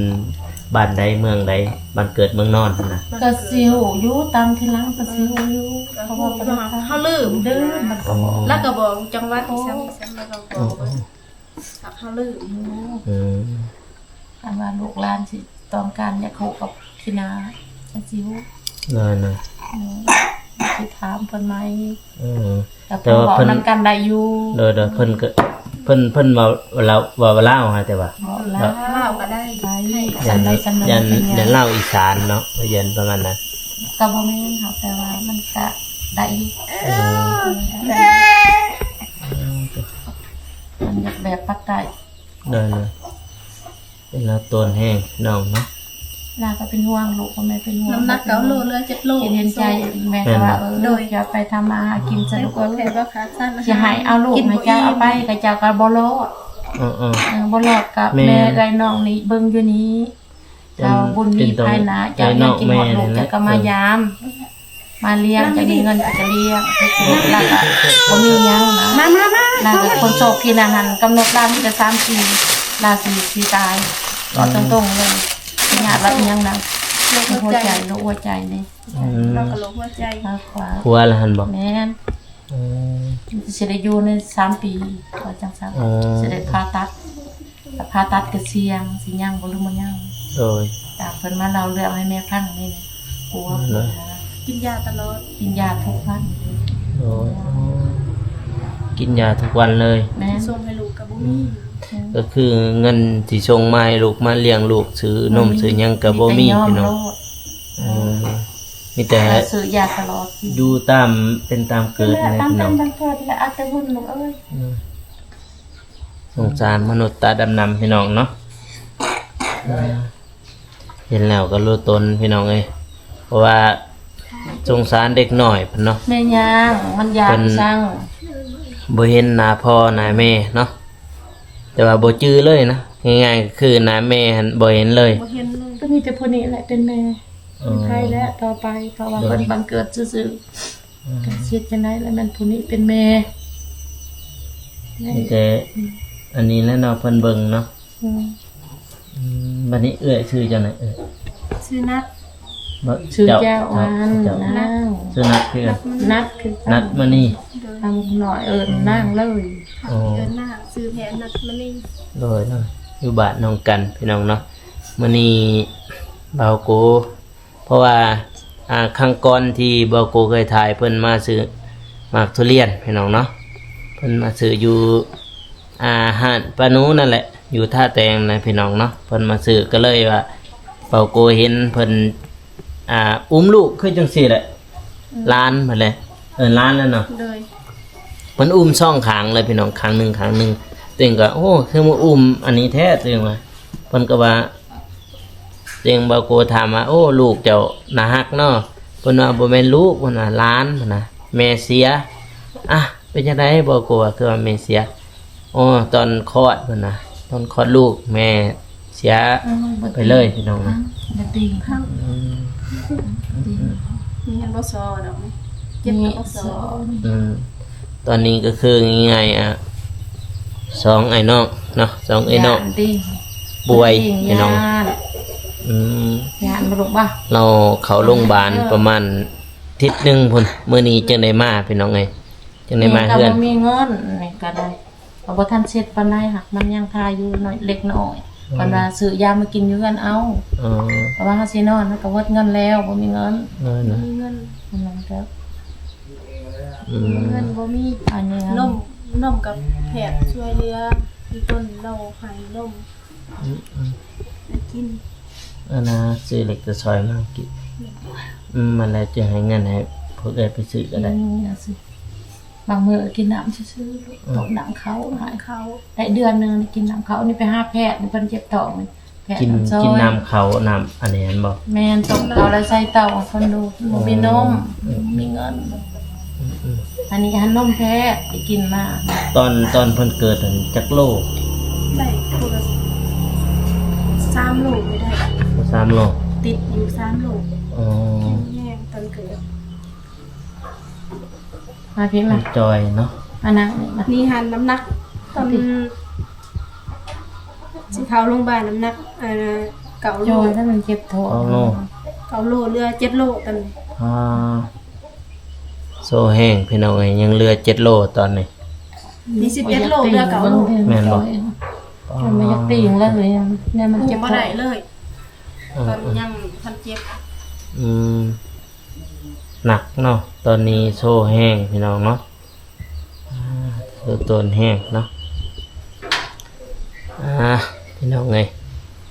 ບ້ານໃດ ເມືອງໃດ ບ້ານເກີດເມືອງນອນຫັ້ນນະ ກໍຊິຮູ້ຢູ່ ຕາມທີຫຼັງກໍຊິຮູ້ຢູ່ ເພາະວ່າເຮົາລືມ ລືມ ອໍ ແລ້ວກໍບອກຈັງຫວັດ ອໍ ຊັ້ນ ຊັ້ນ ແລ້ວກໍບອກ ອໍ ເຮົາລືມ ອືມ ຄັນວ່າລູກຫຼານຊິຕ້ອງການຢາກຮູ້ກັບທີ່ໜ້າ ກໍຊິຮູ້ ນັ້ນນະ ເອີ ຊິຖາມເພິ່ນໃໝ່ ເອີ ແຕ່ ແຕ່ວ່າເພິ່ນເວົ້ານຳກັນໄດ້ຢູ່ ໂດຍ ໂດຍ ເພິ່ນກໍ ເພິ່ນ ເພິ່ນເວົ້າລາວ ເວົ້າລາວຫັ້ນແຕ່ວ່າ ເວົ້າລາວ ເວົ້າກໍໄດ້ ໄດ້ ຢ້ານ ຢ້ານ ຢ້ານລາວອີສານເນາະ ຢ້ານປະມານນັ້ນ ກໍບໍ່ແມ່ນເຮົາ ແຕ່ວ່າມັນກະໄດ້ຢູ່ ເອີ ເອີ ມັນຢາກແບບປາກໃຕ້ ໂດຍ ໂດຍ ເປັນລາວໂຕນແຮງ ພີ່ນ້ອງເນາະ ລາວກໍເປັນຫ່ວງລູກ ແມ່ເປັນຫ່ວງ ນ້ຳໜັກເກົ້າໂລ ເຫຼືອເຈັດໂລ ເຫັນໃຈແມ່ກໍວ່າ ເອີ ໂດຍ ຢ່າໄປທຳມາຫາກິນຊະລູກເອີຍ ຊິໃຫ້ເອົາລູກໃຫ້ເຈົ້າເອົາໄປ ກໍເຈົ້າກໍບໍ່ລອດ ເອີໆ ເອີ ບໍ່ລອດກໍ ແມ່ ແມ່ເອື້ອຍນ້ອງນີ້ເບິ່ງຢູ່ນີ້ ເຈົ້າບຸນມີພາຍໜ້າ ເຈົ້າຢາກກິນຮອດລູກ ເຈົ້າກໍມາຢາມ ມາລ້ຽງ ຈະມີເງິນກໍຈະລ້ຽງ ແລ້ວກໍບໍ່ມີຫຍັງນະ ມາ ມາ ມາ ນາງກໍຄົນໂສດພີນະຫັ້ນ ກຳນົດລາວມີແຕ່ສາມປີ ລາວຊິ ຊິຕາຍ ເວົ້າຕົງໆເລີຍ ເປັນຍາດວ່າອີ່ຫຍັງນະ ໂລກຫົວໃຈ ໂລກຫົວໃຈນີ້ ອືມ ລາວກໍໂລກຫົວໃຈ ຂວາ ຂວາລະຫັ້ນບໍ່? ແມ່ນ ອືມ ຊິໄດ້ຢູ່ໃນສາມປີ ວ່າຈັ່ງຊັ້ນ ອໍ ຊິໄດ້ຜ່າຕັດ ຖ້າຜ່າຕັດກໍສ່ຽງ ຊິຍັງບໍ່ ຫຼືບໍ່ຍັງ ໂດຍ ຕາມເພິ່ນມາເລົ່າເລື່ອງໃຫ້ແມ່ຟັງນີ້ນະ ກົວ ໂດຍ ກິນຢາຕະຫຼອດ ກິນຢາທຸກວັນ ໂດຍ ອໍ ກິນຢາທຸກວັນເລີຍ ແມ່ນ ສົ່ງໃຫ້ລູກກໍບໍ່ມີ ອືມ ກໍຄືເງິນທີ່ສົ່ງມາໃຫ້ລູກ ມາລ້ຽງລູກ ຊື້ນົມ ອືມ ຊື້ຫຍັງກໍບໍ່ມີ ມີແຕ່ຍອມ ພີ່ນ້ອງ ໂລດ ເອີ ມີແຕ່ ຊື້ຢາຕະຫຼອດ ຢູ່ຕາມ ເປັນຕາມເກີດ ຕາມ ຕາມ ຕາມເກີດແຫຼະ ເອົາແຕ່ບຸນລູກເອີຍ ອືມ ສົງສານມະນຸດຕາດຳນຳ ພີ່ນ້ອງເນາະ ເຫັນແລ້ວກໍຮູ້ຕົນ ພີ່ນ້ອງເອີຍ ເພາະວ່າສົງສານເດັກນ້ອຍເພິ່ນເນາະ ແມ່ຍ່າງ ມັນຢາກ ເພິ່ນ ຊັງ ບໍ່ເຫັນໜ້າພໍ່ໜ້າແມ່ເນາະ ແຕ່ວ່າບໍ່ຈື່ເລີຍນະ ງ່າຍໆກໍຄືໜ້າແມ່ຫັ້ນບໍ່ເຫັນເລີຍ ບໍ່ເຫັນເລີຍ ກໍມີແຕ່ຜູ້ນີ້ແຫຼະເປັນແມ່ ເອີ ໄທແຫຼະຕໍ່ໄປ ເພາະວ່າ ໂດຍ ເພິ່ນບັງເກີດຊື່ໆ ອືມ ກໍຊິເຮັດຈັ່ງໃດລະ ແມ່ນຜູ້ນີ້ເປັນແມ່ ມີແຕ່ ອືມ ອັນນີ້ແຫຼະເນາະ ເພິ່ນເບິ່ງເນາະ ອືມ ອືມ ບັດນີ້ເອື້ອຍຊື່ຈັ່ງໃດເອື້ອຍ? ຊື່ນັດ ບໍ່ ຊື່ເຈົ້າ ເຈົ້າ ເຈົ້າ ອັນ ເຈົ້າ ນາງ ຊື່ນັດຄືກັນ ນັດຄືກັນ ນັດມະນີ ໂດຍ ທາງນ້ອຍເອີ້ນ ອືມ ນາງເລີຍ ອໍ ເອີ້ນນາງ ຊື່ແທ້ນັດມະນີ ໂດຍ ໂດຍ ຢູ່ບ້ານນ້ອງກັນ ພີ່ນ້ອງເນາະ ມື້ນີ້ບ່າວໂກ ເພາະວ່າ ອ່າ ຄັ້ງກ່ອນທີ່ບ່າວໂກເຄີຍຖ່າຍ ເພິ່ນມາຊື້ໝາກທຸລຽນ ພີ່ນ້ອງເນາະ ເ ເພິ່ນມາຊື້ຢູ່ ອ່າ ຮ້ານປ້າໜູນັ້ນແຫຼະ ຢູ່ທ່າແຕງນະພີ່ນ້ອງເນາະ. ເພິ່ນມາຊື້ກໍເລີຍວ່າ ເບົາໂກເຫັນເພິ່ນ ອ່າ ອຸ້ມລູກຄືຈັ່ງຊີ້ແຫຼະ ອືມ ຫຼານເພິ່ນແຫຼະ ເອີ້ນຫຼານແຫຼະເນາະ. ໂດຍ ເພິ່ນອຸ້ມສອງຂ້າງເລີຍພີ່ນ້ອງ ຂ້າງໜຶ່ງ ຂ້າງໜຶ່ງ. ຕົວເອງກໍ ໂອ້ ຄືມາອຸ້ມອັນນີ້ແທ້ ຕົວເອງວ່າ. ເພິ່ນກໍວ່າ ເຊິ່ງເບົາໂກຖາມວ່າ ໂອ້ ລູກເຈົ້າໜ້າຮັກເນາະ. ເພິ່ນວ່າ ບໍ່ແມ່ນລູກ ເພິ່ນວ່າຫຼານ ເພິ່ນນະ ແມ່ເສຍ. ອາ ເປັນຈັ່ງໃດເບົາໂກ ຄືວ່າແມ່ເສຍ? ໂອ້ ຕອນຄອດ ເພິ່ນນະ ຕອນຄອດລູກແມ່ເສຍ ອືມ ໄປເລີຍພີ່ນ້ອງນະ. ອືມ ມີເງິນບໍ່ຊໍດອກ ເຈັບກໍບໍ່ຊໍ. ອືມ ຕອນນີ້ກໍຄືງ່າຍໆ ອ່າ ສອງອ້າຍນ້ອງເນາະ ສອງອ້າຍນ້ອງ ຢ້ານຕິ ປ່ວຍພີ່ນ້ອງ. ອືມ ຢ້ານບໍ່ລູກບໍ່? ລາວເຂົ້າໂຮງບານປະມານທິດໜຶ່ງພຸ້ນ ມື້ນີ້ຈຶ່ງໄດ້ມາພີ່ນ້ອງເອີຍ ຈຶ່ງໄດ້ມາເຮືອນ. ແມ່ກໍບໍ່ມີເງິນ ນີ້ກໍໄດ້ ກໍບໍ່ທັນເຊັດປານໃດ ຫາກມັນຍັງຄາຢູ່ໜ້ອຍເລັກນ້ອຍ. ອືມ ເພິ່ນວ່າຊື້ຢາມາກິນຢູ່ເຮືອນເອົາ. ອໍ ເພາະວ່າເຮົາຊິນອນ ມັນກໍໝົດເງິນແລ້ວ ບໍ່ມີເງິນ. ເອີ ນະ ບໍ່ມີເງິນ ນັ້ນກໍ ອືມ ເງິນບໍ່ມີ. ອັນນີ້ ນົມ ນົມກັບແພດຊ່ວຍເຫຼືອ ມີຕົ້ນເລົ່າໃຫ້ນົມ ອືມ ໃຫ້ກິນ. ອັນນະ ຊື້ເຫຼັກຈະຊອຍມາກິນ. ອືມ ມັນແລ້ວຈະໃຫ້ເງິນໃຫ້ພວກເອື້ອຍໄປຊື້ກໍໄດ້. ອືມ ບາງມື້ກໍກິນນ້ຳຊື່ໆ ອືມ ຕົ້ມນ້ຳເຂົ້າ ນ້ຳເຂົ້າ ໄດ້ເດືອນໜຶ່ງກິນນ້ຳເຂົ້າ. ນີ້ໄປຫາແພດ ເພິ່ນເຈັບທ້ອງ ແພດ ກິນ ຊ່ອຍ ກິນນ້ຳເຂົ້າ ນ້ຳອັນນີ້ແມ່ນບໍ່? ແມ່ນ ຕົ້ມເຂົ້າແລ້ວໃສ່ເຕົ້າ ເພິ່ນບໍ່ມີນົມ ອືມ ບໍ່ມີເງິນ. ອືມໆ ອັນນີ້ຫັ້ນນົມແພດໄປກິນມາ. ຕອນ ຕອນເພິ່ນເກີດຫັ້ນຈັກໂລ? ໄດ້ຜູ້ລະສາມໂລໄດ້ ສາມໂລ ຕິດຢູ່ສາມໂລ. ອໍ ແຮງຕອນເກີດ. ມາພີ້ມາ ຈ່ອຍເນາະ ມານັ່ງນີ້ມາ. ນີ້ຫັ້ນນ້ຳໜັກຕອນ ຊິເຂົ້າໂຮງບານນ້ຳໜັກ ເອີ ເກົ້າໂລ. ຈ່ອຍແລ້ວມັນເຈັບທ້ອງ ເກົ້າໂລ ເກົ້າໂລ ເຫຼືອເຈັດໂລຕອນນີ້. ອ່າ ໂຊແຮງພີ່ນ້ອງເອີຍ ຍັງເຫຼືອເຈັດໂລຕອນນີ້. ມີສິບເອັດໂລ ເຫຼືອເກົ້າໂລ. ແມ່ນບໍ່? ມັນບໍ່ຢາກຕີງແລ້ວເລີຍ ແນວມັນເຈັບ ບໍ່ໄດ້ເລີຍ. ເອີ ຕອນຍັງທັນເຈັບ. ອືມ ໜັກເນາະ ຕອນນີ້ໂຊແຮງພີ່ນ້ອງເນາະ. ອ່າ ໂຕນແຮງເນາະ. ອ່າ ພີ່ນ້ອງເອີຍ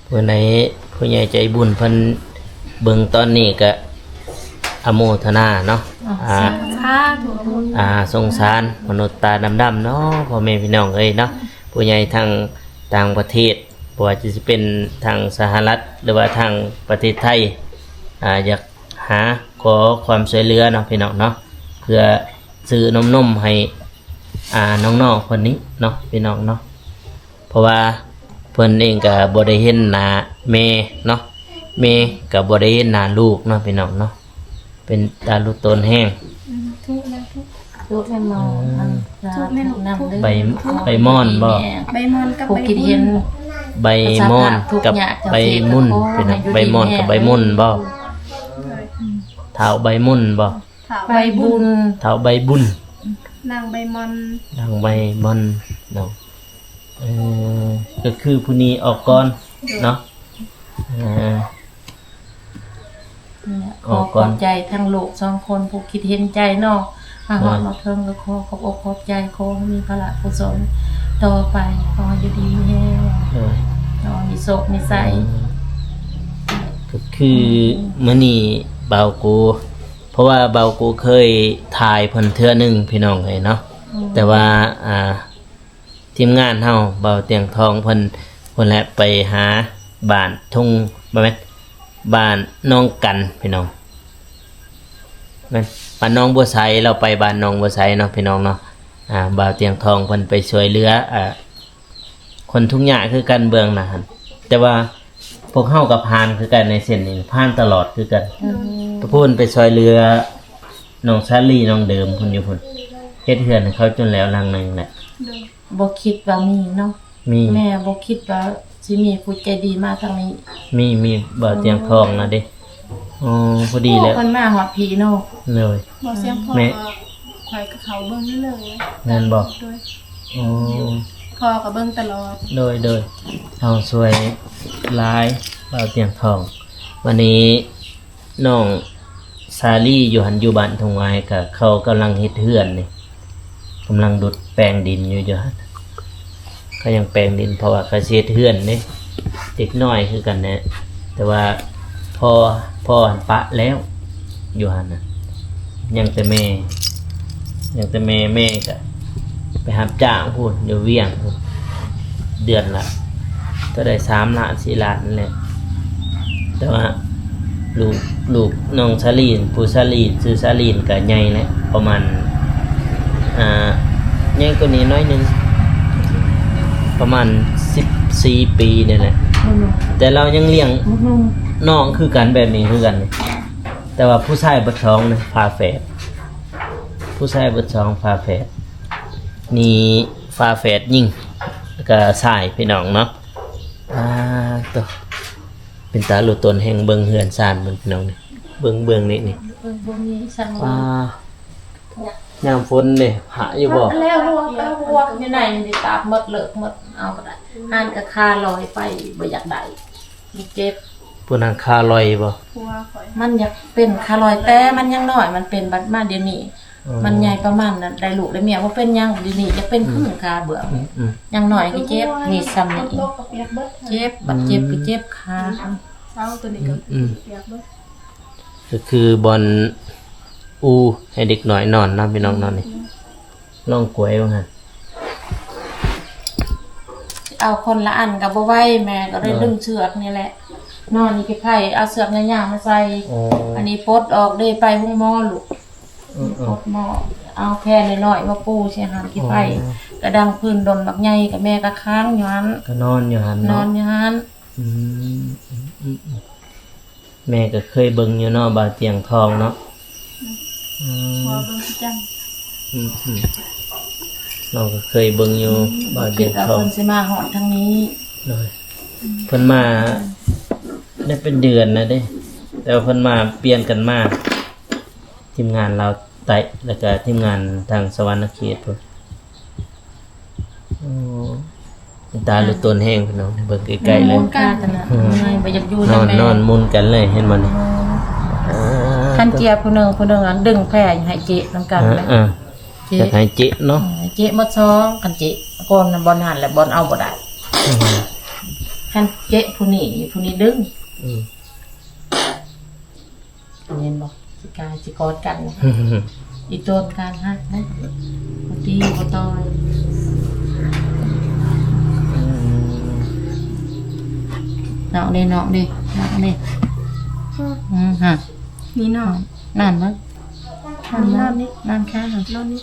ຜູ້ໃດ ຜູ້ໃຫຍ່ໃຈບຸນເພິ່ນເບິ່ງຕອນນີ້ກະອະໂມທະນາເນາະ. ອ່າ ສາທຸ ອ່າ ສົງສານມະນຸດຕາດຳໆເນາະ ພໍ່ແມ່ພີ່ນ້ອງເອີຍເນາະ. ຜູ້ໃຫຍ່ທາງຕ່າງປະເທດ ບໍ່ວ່າຈະເປັນທາງສະຫະລັດ ຫຼືວ່າທາງປະເທດໄທ ອ່າ ຢາກ ຫາຂໍຄວາມຊ່ວຍເຫຼືອເນາະພີ່ນ້ອງເນາະ ເພື່ອຊື້ນົມໆໃຫ້ ອ່າ ນ້ອງໆຄົນນີ້ເນາະພີ່ນ້ອງເນາະ. ເພາະວ່າເພິ່ນເອງກໍບໍ່ໄດ້ເຫັນໜ້າແມ່ເນາະ ແມ່ກໍບໍ່ໄດ້ເຫັນໜ້າລູກເນາະພີ່ນ້ອງເນາະ. ເປັນຕາລຸຕົນແຮງ. ອືມ ທຸກແມ່ນທຸກ ທຸກແມ່ນໝໍ. ອືມ ທຸກແມ່ນທຸກ ໃບ ໃບໝອນບໍ່? ໃບໝອນກັບໃບບຸນ ໃບໝອນກັບໃບມຸນ ພີ່ນ້ອງ ໃບໝອນກັບໃບມຸນບໍ່? ທ້າວໃບມຸນບໍ່? ທ້າວໃບບຸນ ທ້າວໃບບຸນ ນາງໃບໝອນ ນາງໃບໝອນເນາະ. ເອີ ກໍຄືຜູ້ນີ້ອອກກ່ອນເນາະ. ເອີ ນີ້ແຫຼະ ຂໍຂອບໃຈທັງລູກສອງຄົນຜູ້ຄິດເຫັນໃຈເນາະ ມາຮອດມາເຖິງ ກໍຂໍຂອບອົກຂອບໃຈ ຂໍໃຫ້ມີພະລະກຸສົນຕໍ່ໄປ ຂໍໃຫ້ຢູ່ດີມີແຮງ ຂໍໃຫ້ມີໂຊກມີໄຊ. ກໍຄືມື້ນີ້ບ່າວກູ ເພາະວ່າບ່າວກູເຄີຍຖ່າຍເພິ່ນເທື່ອໜຶ່ງພີ່ນ້ອງເອີຍເນາະ ແຕ່ວ່າ ອ່າ ທີມງານເຮົາ ບ່າວຕຽງທອງເພິ່ນ ເພິ່ນແຫຼະໄປຫາບ້ານທົ່ງ ບໍ່ແມ່ນ ບ້ານໜອງກັນພີ່ນ້ອງ ແມ່ນ ບ້ານໜອງບົວໄຊ ລາວໄປບ້ານໜອງບົວໄຊເນາະພີ່ນ້ອງເນາະ. ອ່າ ບ່າວຕຽງທອງເພິ່ນໄປຊ່ວຍເຫຼືອ ອ່າ ຄົນທຸກຍາກຄືກັນເບື້ອງໜ້າຫັ້ນ ແຕ່ວ່າພວກເຮົາກໍຜ່ານຄືກັນໃນເສັ້ນນີ້ ຜ່ານຕະຫຼອດຄືກັນ. ອືມ ເພິ່ນໄປຊ່ວຍເຫຼືອນ້ອງຊາລີ ນ້ອງເດີມເພິ່ນຢູ່ພຸ້ນ ເຮັດເຮືອນໃຫ້ເຂົາຈົນແລ້ວຫຼັງໜຶ່ງແຫຼະ. ໂດຍ ບໍ່ຄິດວ່າມີເນາະ ມີ ແມ່ບໍ່ຄິດວ່າຊິມີຜູ້ໃຈດີມາທາງນີ້. ມີ ມີ ບ່າວຕຽງທອງນະເດ້. ອໍ ພໍດີແລ້ວ ເພິ່ນມາຮອດພີ້ເນາະ. ໂດຍ ບໍ່ສຽງພໍ ແມ່ ຂ້ອຍກໍເຂົ້າເບິ່ງເລື້ອຍໆ. ແມ່ນບໍ່? ໂດຍ ອໍ ພໍ່ກໍເບິ່ງຕະຫຼອດ. ໂດຍ ໂດຍ ເຮົາຊ່ວຍຫຼາຍ ບ່າວຕຽງທອງ. ວັນນີ້ ນ້ອງສາລີຢູ່ຫັ້ນ ຢູ່ບ້ານທົ່ງຫວາຍ ກະເຂົາກຳລັງເຮັດເຮືອນນີ້. ກຳລັງດຸດແປງດິນຢູ່ ຢູ່ຫັ້ນ ເຂົາຍັງແປງດິນ ເພາະວ່າເຂົາຊິເຮັດເຮືອນເດ້ ເດັກນ້ອຍຄືກັນແຫຼະ ແຕ່ວ່າພໍ່ ພໍ່ຫັ້ນປະແລ້ວ ຢູ່ຫັ້ນນະ ຍັງແຕ່ແມ່ ຍັງແຕ່ແມ່ ແມ່ກະໄປຮັບຈ້າງພຸ້ນ ຢູ່ວຽງພຸ້ນ ເດືອນລະເທົ່າໃດ ສາມລ້ານ ສີ່ລ້ານນັ້ນແຫຼະ ແຕ່ວ່າ ລູກ ລູກນ້ອງສາລີນ ຜູ້ສາລີນ ຊື່ສາລີນ ກະໃຫຍ່ແລ້ວ ປະມານ ອ່າ ໃຫຍ່ກວ່ານີ້ໜ້ອຍໜຶ່ງ ປະມານສິບສີ່ປີນີ້ແຫຼະ ແຕ່ລາວຍັງລ້ຽງນ້ອງຄືກັນ ແບບນີ້ຄືກັນ ແຕ່ວ່າຜູ້ຊາຍເບິດສອງນະ ຝາແຝດ ຜູ້ຊາຍເບິດສອງ ຝາແຝດ ນີ້ຝາແຝດຍິງ ແລ້ວກະຊາຍ ພີ່ນ້ອງເນາະ ອ່າ ໂຕ ເປັນຕາລຸຕົນແຮງ ເບິ່ງເຮືອນຊານເພິ່ນ ພີ່ນ້ອງ ເບິ່ງ ເບື້ອງນີ້ນີ້ ເບິ່ງບໍ່ມີສັງ ອ່າ ຍາມຝົນເດ້ ພະຢູ່ບໍ່? ແລ້ວ ຮົວ ຮົວຢູ່ໃນນີ້ ຕາບໝົດ ເລີກໝົດ ເອົາບໍ່ໄດ້ ຫັ້ນກະຄາລອຍໄປ ບໍ່ຢາກໄດ້ ມັນເຈັບ ຜູ້ນັ້ນຄາລອຍບໍ່? ມັນຢາກເປັນຄາລອຍ ແຕ່ມັນຍັງນ້ອຍ ມັນເປັນບັດມາດຽວນີ້ ມັນໃຫຍ່ປະມານນັ້ນ ໄດ້ລູກໄດ້ເມຍ ບໍ່ເປັນຫຍັງ ດຽວນີ້ຢາກເປັນຄືນ ຄາເບື້ອງ ອືມໆ ຢ່າງໜ້ອຍກໍເຈັບ ນີ້ຊ່ຳນີ້ ເຈັບ ບັດເຈັບກໍເຈັບຄາ ເຊົາໂຕນີ້ກໍ ອືມໆ ປຽກເບິດ ກໍຄືບ່ອນອູ່ໃຫ້ເດັກນ້ອຍນອນເນາະ ພີ່ນ້ອງເນາະ ນີ້ ລອງກວຍເບິ່ງຫັ້ນ ເອົາຄົນລະອັນກໍບໍ່ໄຫວ ແມ່ກໍເລີຍດຶງເຊືອກນີ້ແຫຼະ ນອນນີ້ ໄປໄຜເອົາເຊືອກຍາວໆມາໃສ່ ອັນນີ້ປົດອອກເດ້ ໄປໂຮງໝໍລູກ ປົດໝໍ ເອົາແຜ່ນນ້ອຍໆມາປູໃສ່ຫັ້ນ ຂີ້ໄຜກະດັງພື້ນດົນບັກໃຫຍ່ ກະແມ່ກະຄ້າງຢູ່ຫັ້ນ ກະນອນຢູ່ຫັ້ນເນາະ ນອນຢູ່ຫັ້ນ ອືມ ແມ່ກໍເຄີຍເບິ່ງຢູ່ເນາະ ບ່າວຕຽງທອງເນາະ ອືມ ເບິ່ງຄືກັນ ອືມໆ ນ້ອງກໍເຄີຍເບິ່ງຢູ່ ບ່າວຕຽງທອງ ເພິ່ນຊິມາຮອດທາງນີ້ ໂດຍ ເພິ່ນມາໄດ້ເປັນເດືອນແລ້ວເດ້ ແຕ່ວ່າເພິ່ນມາປ່ຽນກັນມາ ທີມງານລາວໃຕ້ ແລ້ວກະທີມງານທາງສະຫວັນນະເຂດພຸ້ນ ໂອ້ ເປັນຕາລຸຕົນແຮງ ພີ່ນ້ອງ ເບິ່ງໃກ້ໆເລີຍ ນອນໝູນກັນ ບໍ່ຢາກຢູ່ນຳແມ່ ນອນໝູນກັນເລີຍ ເຫັນບໍ່ນີ້ ຄັນເຈຍຜູ້ໜຶ່ງ ຜູ້ໜຶ່ງອັນດຶງແຜ່ໃຫ້ເຈະນຳກັນ ເອີ ເຈະ ຢາກໃຫ້ເຈະເນາະ ເຈະໝົດສອງ ຄັນເຈະກ່ອນນະ ບ່ອນຫັ້ນແຫຼະ ບ່ອນເອົາບໍ່ໄດ້ ຄັນເຈະຜູ້ນີ້ ຜູ້ນີ້ດຶງ ອືມ ເຫັນບໍ່ ຊິກາຍ ຊິກອດກັນ ອີ່ຕົນການຮັກນະ ບໍ່ຕີບໍ່ຕ່ອຍ ອືມ ນ້ອງເດ້ ນ້ອງເດ້ ນ້ອງເດ້ ອືມ ຮະ ນີ້ນ້ອງ ນອນເບິ່ງ ນອນນີ້ ນອນນີ້ ນອນຂ້າຫັ້ນ ນອນນີ້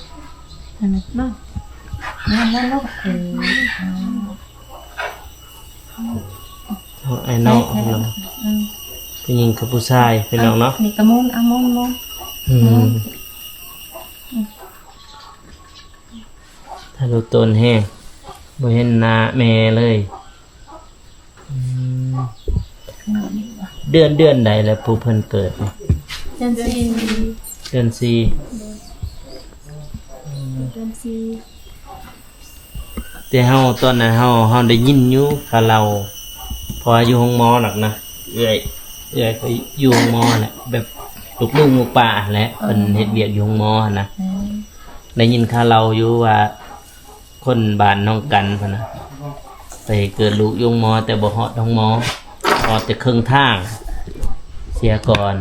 ນອນ ນອນ ນອນ ນອນ ເອີ ເອົາໄອ້ນ້ອງ ອືມ ຜູ້ຍິງກັບຜູ້ຊາຍ ພີ່ນ້ອງເນາະ ນີ້ກະໝູນ ເອົາໝູນ ໝູນ ອືມ ອືມ ທະລຸຕົນແຮງ ບໍ່ເຫັນໜ້າແມ່ເລີຍ ອືມ ເດືອນ ເດືອນໃດແລ້ວຜູ້ເພິ່ນເກີດນີ້? ເດືອນສີ່ ເດືອນສີ່ ເດືອນສີ່ ແຕ່ເຮົາ ຕອນນັ້ນເຮົາ ເຮົາໄດ້ຍິນຢູ່ເຂົາເລົ່າ ເພາະວ່າຢູ່ໂຮງໝໍນຳນະ ເອື້ອຍ ເອື້ອຍຂ້ອຍຢູ່ໂຮງໝໍແຫຼະ ແບບລູກລຸງລູກປ້າຫັ້ນແຫຼະ ເພິ່ນເຮັດວຽກຢູ່ໂຮງໝໍຫັ້ນນະ ອືມ ໄດ້ຍິນເຂົາເລົ່າຢູ່ວ່າ ຄົນບ້ານນ້ອງກັນພຸ້ນນະ ໄປເກີດລູກຢູ່ໂຮງໝໍ ແຕ່ບໍ່ຮອດໂຮງໝໍ ຮອດແຕ່ເຄິ່ງທາງ ເສຍກ່ອນ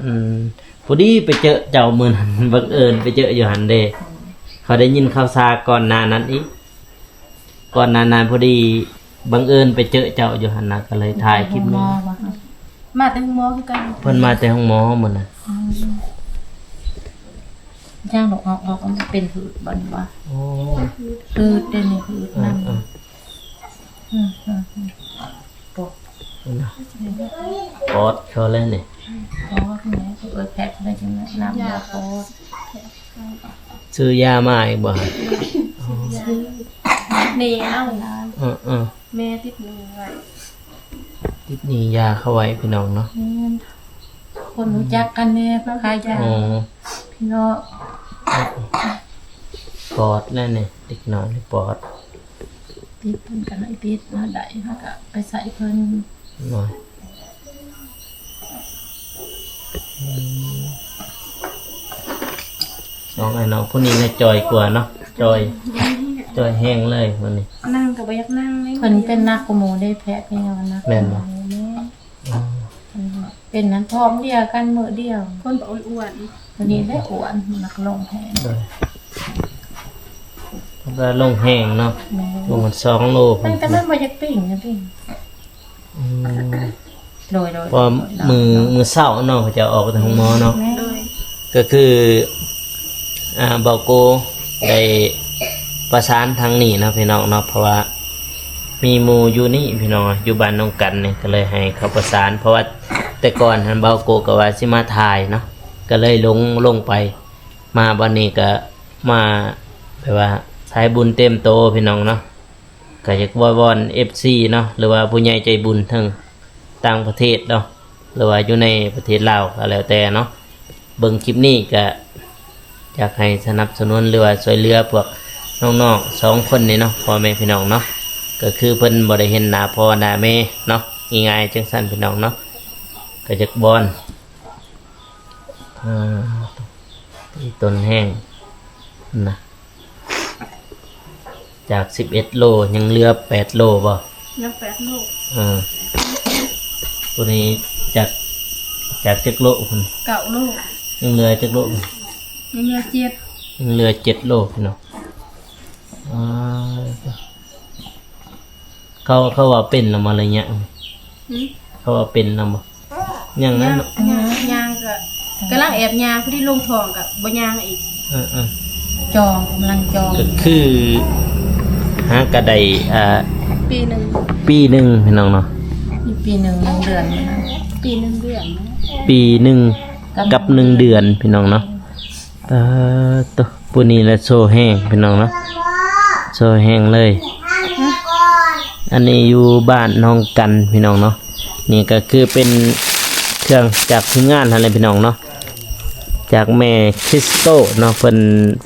ອືມ ພໍດີໄປເຈີເຈົ້າມື້ນັ້ນ ບັງເອີນໄປເຈີຢູ່ຫັ້ນເດ້ ເຂົາໄດ້ຍິນຂ່າວສາກ່ອນໜ້ານັ້ນອີກ ກ່ອນໜ້ານັ້ນພໍດີບັງເອີນໄປເຈີເຈົ້າຢູ່ຫັ້ນນະ ກໍເລີຍຖ່າຍຄລິບນີ້ ມາແຕ່ໂຮງໝໍຄືກັນ ເພິ່ນມາແຕ່ໂຮງໝໍມື້ນັ້ນ ອືມ ຍ່າງອອກ ອອກ ອອກ ມັນເປັນຫືດບໍ່ນີ້ຫວາ? ໂອ້ ຫືດເດ້ນີ້ ຫືດນຳ ເອີ ອືມ ອືມ ອືມ ປອດ ປອດເຂົາແລ້ວນີ້ ປອດນີ້ ເອີ ແພັກໄດ້ຈັ່ງນັ້ນ ນ້ຳຢາປອດ ຊື້ຢາມາອີກບໍ່? ຊື້ ນີ້ເອົາ ເອີ ເອີ ແມ່ຕິດໜີ້ໄວ້ ຕິດໜີ້ຢາເຂົາໄວ້ ພີ່ນ້ອງເນາະ ແມ່ນ ຄົນຮູ້ຈັກກັນແດ່ ເພິ່ນຂາຍຢາ ອໍ ພີ່ນ້ອງ ປອດແລ້ວນີ້ ເດັກນ້ອຍນີ້ປອດ ຕິດເພິ່ນກໍໃຫ້ຕິດເນາະ ໄດ້ເຮົາກໍໄປໃສ່ເພິ່ນ ໂດຍ ອືມ ນ້ອງ ອ້າຍນ້ອງຜູ້ນີ້ແຫຼະຈ່ອຍກວ່າເນາະ ຈ່ອຍ ຈ່ອຍແຮງເລີຍມື້ນີ້ ນັ່ງກໍບໍ່ຢາກນັ່ງເລີຍ ເພິ່ນເປັນໜັກກວ່າໝູ່ເດ້ ແພດເພິ່ນວ່າໜັກ ແມ່ນບໍ່? ແມ່ນ ອືມ ເປັນນັ້ນທ້ອງດຽວກັນມື້ດຽວ ຄົນກໍອ້ວນໆ ຜູ້ນີ້ໄດ້ອ້ວນ ໜັກລົງແຮງ ໂດຍ ເພິ່ນວ່າລົງແຮງເນາະ ແມ່ນ ລົງສອງໂລ ຕັ້ງແຕ່ມັນບໍ່ຢາກປີ້ງນະພີ່ ອືມ ໂດຍໆ ເພາະວ່າມື້ ມື້ເຊົ້າເນາະ ເຂົາເຈົ້າອອກໄປໂຮງໝໍເນາະ ແມ່ນ ໂດຍ ກໍຄື ອ່າ ບ່າວໂກໄດ້ປະສານທາງນີ້ເນາະພີ່ນ້ອງເນາະ ເພາະວ່າມີໝູ່ຢູ່ນີ້ພີ່ນ້ອງ ຢູ່ບ້ານໜອງກັນນີ້ ກໍເລີຍໃຫ້ເຂົາປະສານ ເພາະວ່າແຕ່ກ່ອນຫັ້ນບ່າວໂກກໍວ່າຊິມາຖ່າຍເນາະ ກໍເລີຍລົງ ລົງໄປ ມາບັດນີ້ກໍມາ ແບບວ່າສາຍບຸນເຕັມໂຕພີ່ນ້ອງເນາະ. ກໍຢາກວອນວອນເອັຟຊີເນາະ ຫຼືວ່າຜູ້ໃຫຍ່ໃຈບຸນທາງຕ່າງປະເທດເນາະ ຫຼືວ່າຢູ່ໃນປະເທດລາວກໍແລ້ວແຕ່ເນາະ ເບິ່ງຄລິບນີ້ກໍຢາກໃຫ້ສະໜັບສະໜູນ ຫຼືວ່າຊ່ວຍເຫຼືອພວກນ້ອງໆສອງຄົນນີ້ເນາະ ພໍ່ແມ່ພີ່ນ້ອງເນາະ ກໍຄືເພິ່ນບໍ່ໄດ້ເຫັນໜ້າພໍ່ໜ້າແມ່ເນາະ ງ່າຍໆຈັ່ງຊັ້ນພີ່ນ້ອງເນາະ ກໍຢາກວອນ ອ່າ ອີ່ຕົນແຮງນະ ຈາກສິບເອັດໂລຍັງເຫຼືອແປດໂລບໍ່? ຍັງແປດໂລ ເອີ ຕົວນີ້ຈາກ ຈາກຈັກໂລພຸ້ນ? ເກົ້າໂລ ຍັງເຫຼືອຈັກໂລ? ຍັງເຫຼືອເຈັດ ຍັງເຫຼືອເຈັດໂລພີ່ນ້ອງ ອ່າ ເຂົາ ເຂົາວ່າເປັນແລ້ວບໍ່ໄລຍະນີ້? ຫື? ເຂົາວ່າເປັນແລ້ວບໍ່? ຍັງນັ້ນ ຍັງ ຍັງ ຍັງກໍກຳລັງແອບຍ່າງ ພໍດີລົງທ້ອງກໍບໍ່ຍ່າງອີກ ເອີໆ ຈອງ ກຳລັງຈອງ ກໍຄືຫາກໍໄດ້ ອ່າ ປີໜຶ່ງ ປີໜຶ່ງພີ່ນ້ອງເນາະ ປີໜຶ່ງ ໜຶ່ງເດືອນ ປີໜຶ່ງເດືອນ ປີໜຶ່ງກັບ ກັບໜຶ່ງເດືອນພີ່ນ້ອງເນາະ. ປາດໂທ້ ຜູ້ນີ້ລະໂຊແຮງພີ່ນ້ອງເນາະ ໂຊແຮງເລີຍ ອັນນີ້ຢູ່ບ້ານໜອງກັນພີ່ນ້ອງເນາະ ນີ້ກໍຄືເປັນເຄື່ອງຈາກທີມງານຫັ້ນແຫຼະພີ່ນ້ອງເນາະ ຈາກແມ່ຄຣິສໂຕເນາະ ເພິ່ນ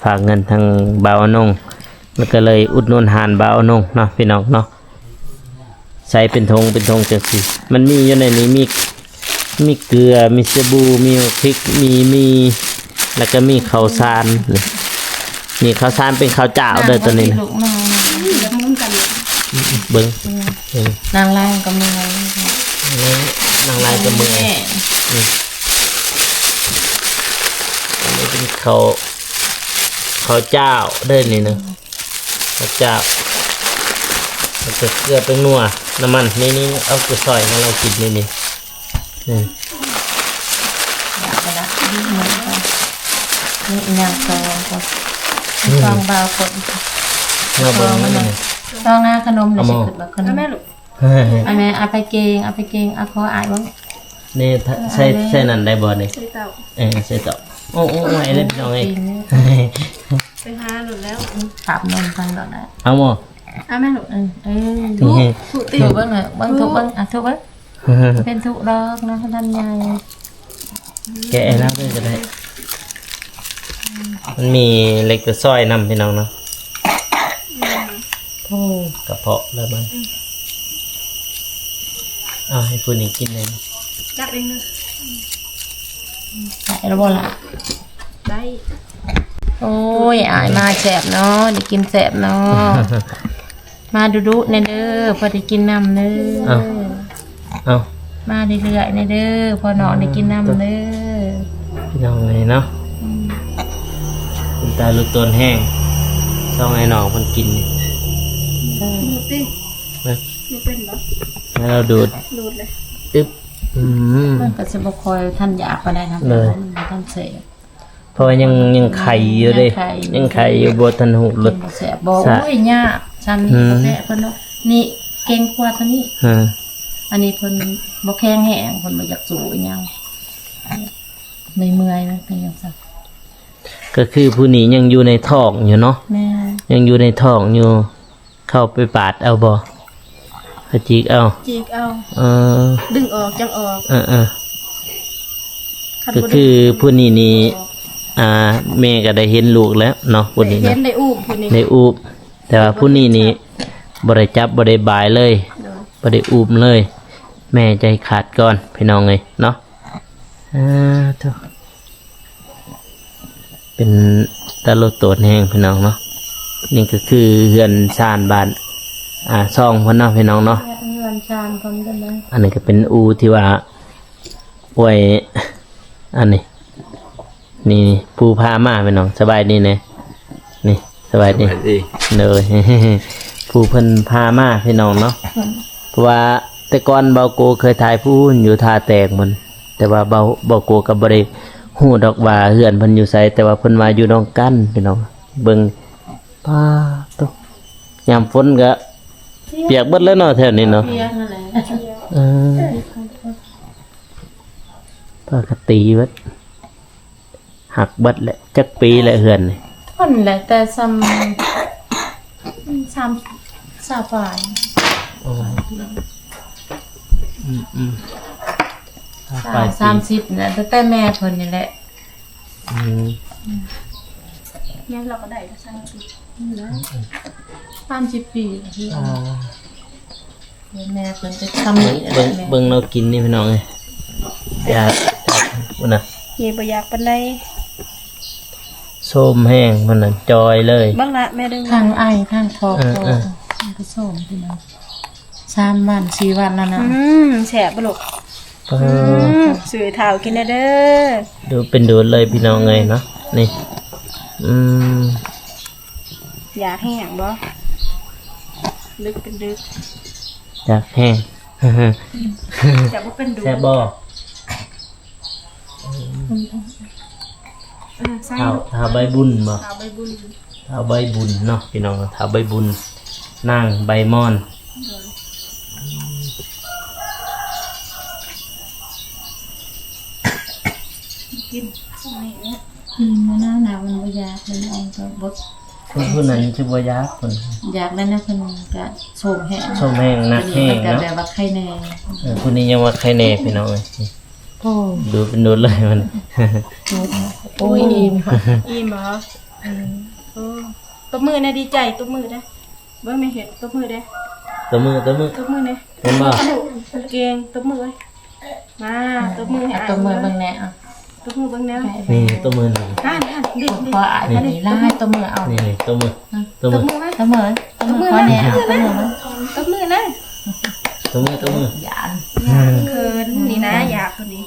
ຝາກເງິນທາງບ່າວອານົງ ແລ້ວກໍເລີຍອຸດໜູນຮ້ານບ່າວອານົງເນາະ ພີ່ນ້ອງເນາະ. ໃສ່ເປັນຖົງເປັນຖົງຈັ່ງຊີ້ ມັນມີຢູ່ໃນນີ້ ມີ ມີເກືອ ມີສະບູ ມີໝາກພິກ ມີໝີ່ ແລ້ວກໍມີເຂົ້າສານ ນີ້ເຂົ້າສານເປັນເຂົ້າຈ້າວເດີ ຕົວນີ້ນະ ເບິ່ງ ນາງລາຍກໍເມື່ອຍ ນາງລາຍກໍເມື່ອຍ ອັນນີ້ເປັນເຂົ້າ ເຂົ້າຈ້າວເດີນີ້ນະ. ເຂົ້າຈ້າວ ແລ້ວກໍເກືອ ແປ້ງນົວ ນ້ຳມັນ ນີ້ໆ ເອົາໄປຊອຍມາລອງກິນນີ້ໆ ນີ້ ຢາກໄປລະ ນີ້ຫຍັງກໍລອງກ່ອນ ອືມ ລອງບ່າວກົດ ມາເບິ່ງ ລອງ ນີ້ ລອງຫາຂະໜົມ ເອົາ ຊິຂຶ້ນວ່າຂະໜົມ ເອົາແມ່ລູກ ເອົາແມ່ ເອົາໄປເກັງ ເອົາໄປເກັງ ເອົາຂໍອ້າຍເບິ່ງ ນີ້ ໃສ່ ໃສ່ນັ້ນໄດ້ບໍ່ນີ້ ໃສ່ເຕົ້າ ເອີ ໃສ່ເຕົ້າ ໂອ້ ໂອ້ ໂອ້ຍ ເອີ ພີ່ນ້ອງເອີຍ ໄປຫາໂລດແລ້ວ ປາບນົມໃສ່ໂລດແລ້ວ ເອົາບໍ່ ເອົາແມ່ລູກ ເອີ ເອີ ທຸບ ທຸບຕິ ທຸບເບິ່ງເນາະ ເບິ່ງ ທຸບເບິ່ງ ອ່ະ ທຸບເບິ່ງ ເປັນທຸດອກເນາະ ມັນທັນໃຫຍ່ ແກະໃຫ້ລາວເບິ່ງກໍໄດ້ ມັນມີເຫຼັກໄປຊອຍນຳ ພີ່ນ້ອງເນາະ ໂອ້ ກະເພາະແລ້ວມັນ ເອົາໃຫ້ຜູ້ນີ້ກິນເລີຍ ຈັບເອງເດີ ໄດ້ແລ້ວບໍ່ລະ? ໄດ້ ໂອ້ຍ ອ້າຍມາແຊບເນາະ ໄດ້ກິນແຊບເນາະ ມາດຸໆແດ່ເດີ ພໍໄດ້ກິນນຳເດີ ເອົາ ເອົາ ມາເລື້ອຍໆແດ່ເດີ ພໍນ້ອງໄດ້ກິນນຳເດີ ພີ່ນ້ອງເອີຍເນາະ ອືມ ເປັນຕາລຸດຕົນແຮງ ສອງອ້າຍນ້ອງເພິ່ນກິນນີ້ ດູດຕິ ເອີ ດູດເປັນບໍ່? ໃຫ້ລາວດູດ ດູດເລີຍ ອຶບ ອືມ ມັນກໍຊິບໍ່ຄ່ອຍທັນຢາກປານໃດນະ ເລີຍ ມັນບໍ່ທັນແຊບ ເພາະວ່າຍັງ ຍັງໄຂ່ຢູ່ເດ້ ຍັງໄຂ່ຢູ່ ຍັງໄຂ່ຢູ່ ບໍ່ທັນຮູ້ລົດຊາດ ໂອ້ຍ ຍາກ ຊ່ຳນີ້ ອືມ ບໍ່ແພ້ເພິ່ນເນາະ ນີ້ເກັ່ງກວ່າຕົວນີ້ ອືມ ອັນນີ້ເພິ່ນບໍ່ແຂງແຮງ ເພິ່ນບໍ່ຢາກສູ້ອີຫຍັງ ເມື່ອຍໆ ມັນເປັນຈັ່ງຊັ້ນ ກໍຄືຜູ້ນີ້ຍັງຢູ່ໃນທ້ອງຢູ່ເນາະ ແມ່ນ ຍັງຢູ່ໃນທ້ອງຢູ່ ເຂົ້າໄປປາດເອົາບໍ່? ເຂົາຈີກເອົາ ຈີກເອົາ ເອີ ດຶງອອກຈັ່ງອອກ ເອີໆ ຄັນ ກໍຄືຜູ້ນີ້ນີ້ ບໍ່ດຶງອອກ ອ່າ ແມ່ກໍໄດ້ເຫັນລູກແລ້ວເນາະ ຜູ້ນີ້ນະ ໄດ້ເຫັນ ໄດ້ອູບ ຜູ້ນີ້ ໄດ້ອູບ ແຕ່ວ່າຜູ້ນີ້ນີ້ ບໍ່ໄດ້ຈັບ ບໍ່ໄດ້ບາຍເລີຍ ໂດຍ ບໍ່ໄດ້ອູບເລີຍ ແມ່ໃຈຂາດກ່ອນ ພີ່ນ້ອງເອີຍເນາະ ສາທຸ. ປັນຕາໂລດໂຕນແຮງພີ່ນ້ອງເນາະ. ນີ້ກໍຄືເຮືອນຊານບ້ານ ອ່າ ຊ່ອງເພິ່ນເນາະພີ່ນ້ອງເນາະ. ເຮືອນຊານເພິ່ນເປັນຫຍັງ? ອັນນີ້ກໍເປັນອູ່ທີ່ວ່າ ໂອ້ຍ ອັນນີ້ ນີ້ ນີ້ ຜູ້ພາມາພີ່ນ້ອງ. ສະບາຍດີແດ່ ນີ້ ສະບາຍດີ ສະບາຍດີ ໂດຍ ຜູ້ເພິ່ນພາມາພີ່ນ້ອງເນາະ. ເພາະວ່າແຕ່ກ່ອນເບົາໂກເຄີຍຖ່າຍພຸ້ນຢູ່ທ່າແຕງພຸ້ນ ແຕ່ວ່າເບົາ ເບົາໂກກໍບໍ່ໄດ້ຮູ້ດອກວ່າເຮືອນເພິ່ນຢູ່ໃສ ແຕ່ວ່າເພິ່ນວ່າຢູ່ໜອງກັນພີ່ນ້ອງ. ເບິ່ງ ປາໂຕ ຍາມຝົນກໍປຽກເບິດແລ້ວເນາະແຖວນີ້ເນາະ. ປຽກຫັ້ນແຫຼະ ເອີ ປະກະຕິເບິດ ຫັກເບິດແຫຼະ. ຈັກປີແຫຼະເຮືອນນີ້? ທົນແຫຼະ ແຕ່ຊ່ຳ ຊ່ຳ ຊາວປາຍ. ໂອ້ ອືມໆ ຊາວປາຍປີ ສາມສິບນະ ຕັ້ງແຕ່ແມ່ເພິ່ນນີ້ແຫຼະ. ອືມ ແມ່ນ ລາວກໍໄດ້ສາມສິບ ສາມສິບປີ. ອ່າ ແມ່ເພິ່ນຈະທຳ ເບິ່ງ ເບິ່ງ ເບິ່ງລາວກິນນີ້ພີ່ນ້ອງເອີຍ. ຢາກ ພຸ້ນນະ ນີ້ບໍ່ຢາກປານໃດ ໂຊມແຮງ ມັນນະຈ່ອຍເລີຍ. ເບິ່ງລະແມ່ດຶງ ທັງໄອທັງຄອ ເອີ ເອີ ມັນກໍໂຊມພີ່ນ້ອງ. ສາມວັນສີ່ວັນແລ້ວນະ. ອືມ ແຊບບໍ່ລູກ? ເອີ ອືມ ຊື້ໃຫ້ທ້າວກິນແດ່ເດີ. ດູເປັນດູເລີຍພີ່ນ້ອງເອີຍເນາະ ນີ້. ອືມ ຢາກແຮງບໍ່? ດຶກເປັນດຶກ ຢາກແຮງ. ຈະບໍ່ເປັນດູ ແຊບບໍ່? ເອີ ເອີ ທ້າວ ທ້າວໃບບຸນບໍ່? ທ້າວໃບບຸນ ທ້າວໃບບຸນເນາະພີ່ນ້ອງ ທ້າວໃບບຸນ ນາງໃບມອນ. ໂດຍ ກິນຊ່ຳນີ້ແຫຼະ ອີ່ມແລ້ວນະ ໜາວມັນບໍ່ຢາກ ເພິ່ນເອົາກໍບົດ. ຜູ້ ຜູ້ນັ້ນຊິບໍ່ຢາກ ເພິ່ນຢາກແລ້ວນະ ເພິ່ນກະໂຊມແຮງ ໂຊມແຮງ ໜັກແຮງເນາະ. ແບບວ່າໄຄແນ່ ເອີ ຜູ້ນີ້ຍັງວ່າໄຄແນ່ພີ່ນ້ອງເອີຍ. ໂອ້ ດູເປັນດູເລີຍມັນ. ໂອ້ຍ ອີ່ມ ອີ່ມບໍ່? ເອີ ໂອ້ ຕົບມືແດ່ ດີໃຈ ຕົບມືແດ່. ເບິ່ງແມ່ເຮັດ ຕົບມືແດ່ ຕົບມື ຕົບມື ຕົບມືແດ່. ເຫັນບໍ່? ເກັ່ງ ຕົບມືເອີຍ. ມາ ຕົບມືໃຫ້ອ້າຍ ຕົບມືເບິ່ງແດ່. ເອົາ ຕົບມືເບິ່ງແດ່. ນີ້ຕົບມືນີ້ ຫັ້ນ ຫັ້ນ ນີ້ ນີ້ ຂໍອ້າຍນີ້ຫຼາຍ ຕົບມື. ເອົາ ນີ້ ນີ້ຕົບມື ຕົບມື ຕົບມື ຕົບມື ຕົບມື ຂໍແດ່. ເອົາ ຕົບມື ຕົບມືນະ ຕົບມື ຕົບມື ຢ້ານ ຢ້ານເຂີນນີ້ນະ ຢາກຄົນນີ້.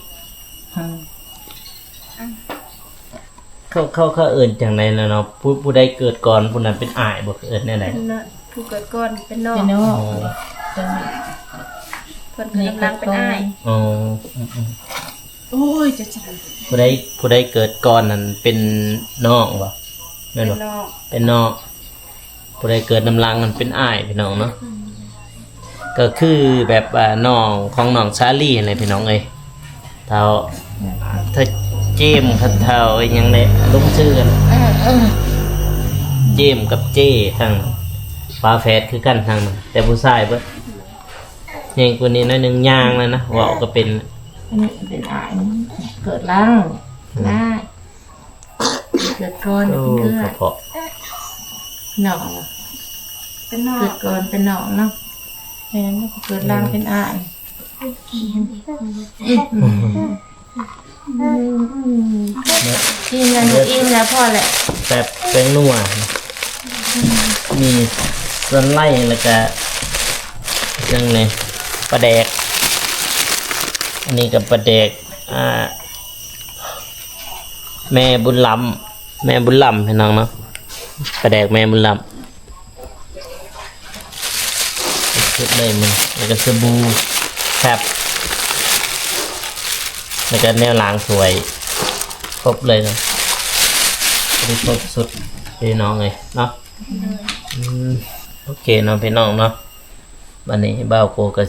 ເຂົາ ເຂົາ ເຂົາເອີ້ນຈັ່ງໃດນະເນາະ? ຜູ້ ຜູ້ໃດເກີດກ່ອນຜູ້ນັ້ນເປັນອ້າຍບໍ່ ເອີ້ນແນວໃດ? ເປັນ ຜູ້ເກີດກ່ອນເປັນນ້ອງ ເປັນນ້ອງ. ອໍ ເພິ່ນເກີດນຳຫຼັງເປັນອ້າຍ. ອໍ ອືມໆ ໂອ້ຍ ຈະ ຈະ ຜູ້ໃດ ຜູ້ໃດເກີດກ່ອນນັ້ນເປັນນ້ອງບໍ່? ແມ່ນບໍ່? ເປັນນ້ອງ ເປັນນ້ອງ. ຜູ້ໃດເກີດນຳຫຼັງນັ້ນເປັນອ້າຍ ພີ່ນ້ອງເນາະ. ອືມ ກໍຄືແບບວ່ານ້ອງຂອງນ້ອງສາລີຫັ້ນແຫຼະພີ່ນ້ອງເອີຍ. ທ້າວ ທ້າວເຈມ ຄັນທ້າວອີ່ຫຍັງແຫຼະ ລົງຊື່ກັນ. ເອີ ເອີ ເຈມກັບເຈ ທັງຝາແຝດຄືກັນທັງນັ້ນ ແຕ່ຜູ້ຊາຍເບິດ. ໃຫຍ່ກວ່ານີ້ໜ້ອຍໜຶ່ງ ຍ່າງແລ້ວນະ ເວົ້າກໍເປັນ. ອັນນີ້ເປັນອ້າຍ ເກີດຫຼັງ ອືມ ນະ. ເກີດກ່ອນເປັນເອື້ອຍ ເນາະ ເປັນນ້ອງ ເກີດກ່ອນເປັນນ້ອງເນາະ. ແມ່ນ ເກີດຫຼັງເປັນອ້າຍ. ອີ່ມແລ້ວ ອີ່ມແລ້ວ ພໍແລ້ວ. ແຊບ ແປ້ງນົວ ມີສ່ວນໄຫຼ ແລ້ວກະຫຍັງແດ່ ປາແດກ. ອັນນີ້ກໍປາແດກ ອ່າ ແມ່ບຸນລຳ ແມ່ບຸນລຳ ພີ່ນ້ອງເນາະ. ປາແດກແມ່ບຸນລຳ ສຸດເລີຍມັນ. ແລ້ວກໍສະບູ ແຟບ ແລ້ວກໍແນວລ້າງຖ້ວຍ ຄົບເລີຍເນາະ. ອັນນີ້ຄົບສຸດ ພີ່ນ້ອງເອີຍເນາະ. ອືມ ໂອເຄເນາະ ພີ່ນ້ອງເນາະ. ບັດນີ້ບ່າວໂກກໍ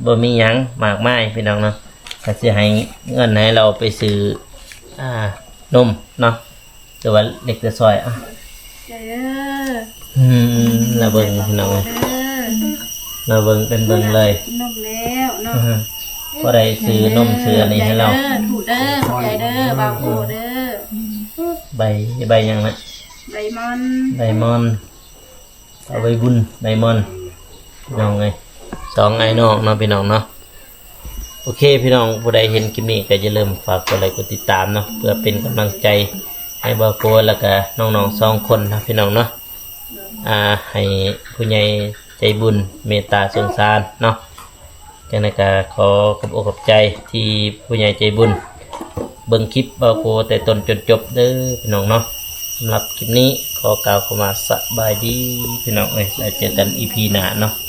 ບໍ່ມີຫຍັງມາກມາຍ ພີ່ນ້ອງເນາະ. ກໍຊິໃຫ້ເງິນໃຫ້ລາວໄປຊື້ ອ່າ ນົມເນາະ ຫຼືວ່າເລັກແຕ່ຊອຍ. ອ່ະ ໃຈເດີ. ອືມ ລາວເບິ່ງ ພີ່ນ້ອງເອີຍ ລາວເບິ່ງເປັນເບິ່ງເລີຍ. ກິນນົມແລ້ວເນາະ. ອືມ ພໍໄດ້ຊື້ນົມຊື້ອັນນີ້ໃຫ້ລາວ. ໃຈເດີ ຖືກເດີ ຂອບໃຈເດີ ບ່າວໂກເດີ. ໃບ ໃບຫຍັງນະ? ໃບມອນ ໃບມອນ. ເອົາໃບບຸນ ໃບມອນ ພີ່ນ້ອງເອີຍ ສອງອ້າຍນ້ອງເນາະ ພີ່ນ້ອງເນາະ. ໂອເຄ ພີ່ນ້ອງ ຜູ້ໃດເຫັນຄລິບນີ້ກໍຢ່າລືມຝາກກົດໄລກົດຕິດຕາມເນາະ ເພື່ອເປັນກຳລັງໃຈໃຫ້ ໃຫ້ບ່າວໂກ ແລ້ວກະນ້ອງໆສອງຄົນເນາະ ພີ່ນ້ອງເນາະ ອ່າ ໃຫ້ຜູ້ໃຫຍ່ໃຈບຸນເມດຕາສົງສານເນາະ. ຈັ່ງໃດກະຂໍຂອບອົກຂອບໃຈທີ່ຜູ້ໃຫຍ່ໃຈບຸນເບິ່ງຄລິບບ່າວໂກແຕ່ຕົ້ນຈົນຈົບເດີ ພີ່ນ້ອງເນາະ. ສຳລັບຄລິບນີ້ຂໍກ່າວຄຳວ່າສະບາຍດີ ພີ່ນ້ອງເອີຍ ແລ້ວເຈີກັນອີພີໜ້າເນາະ.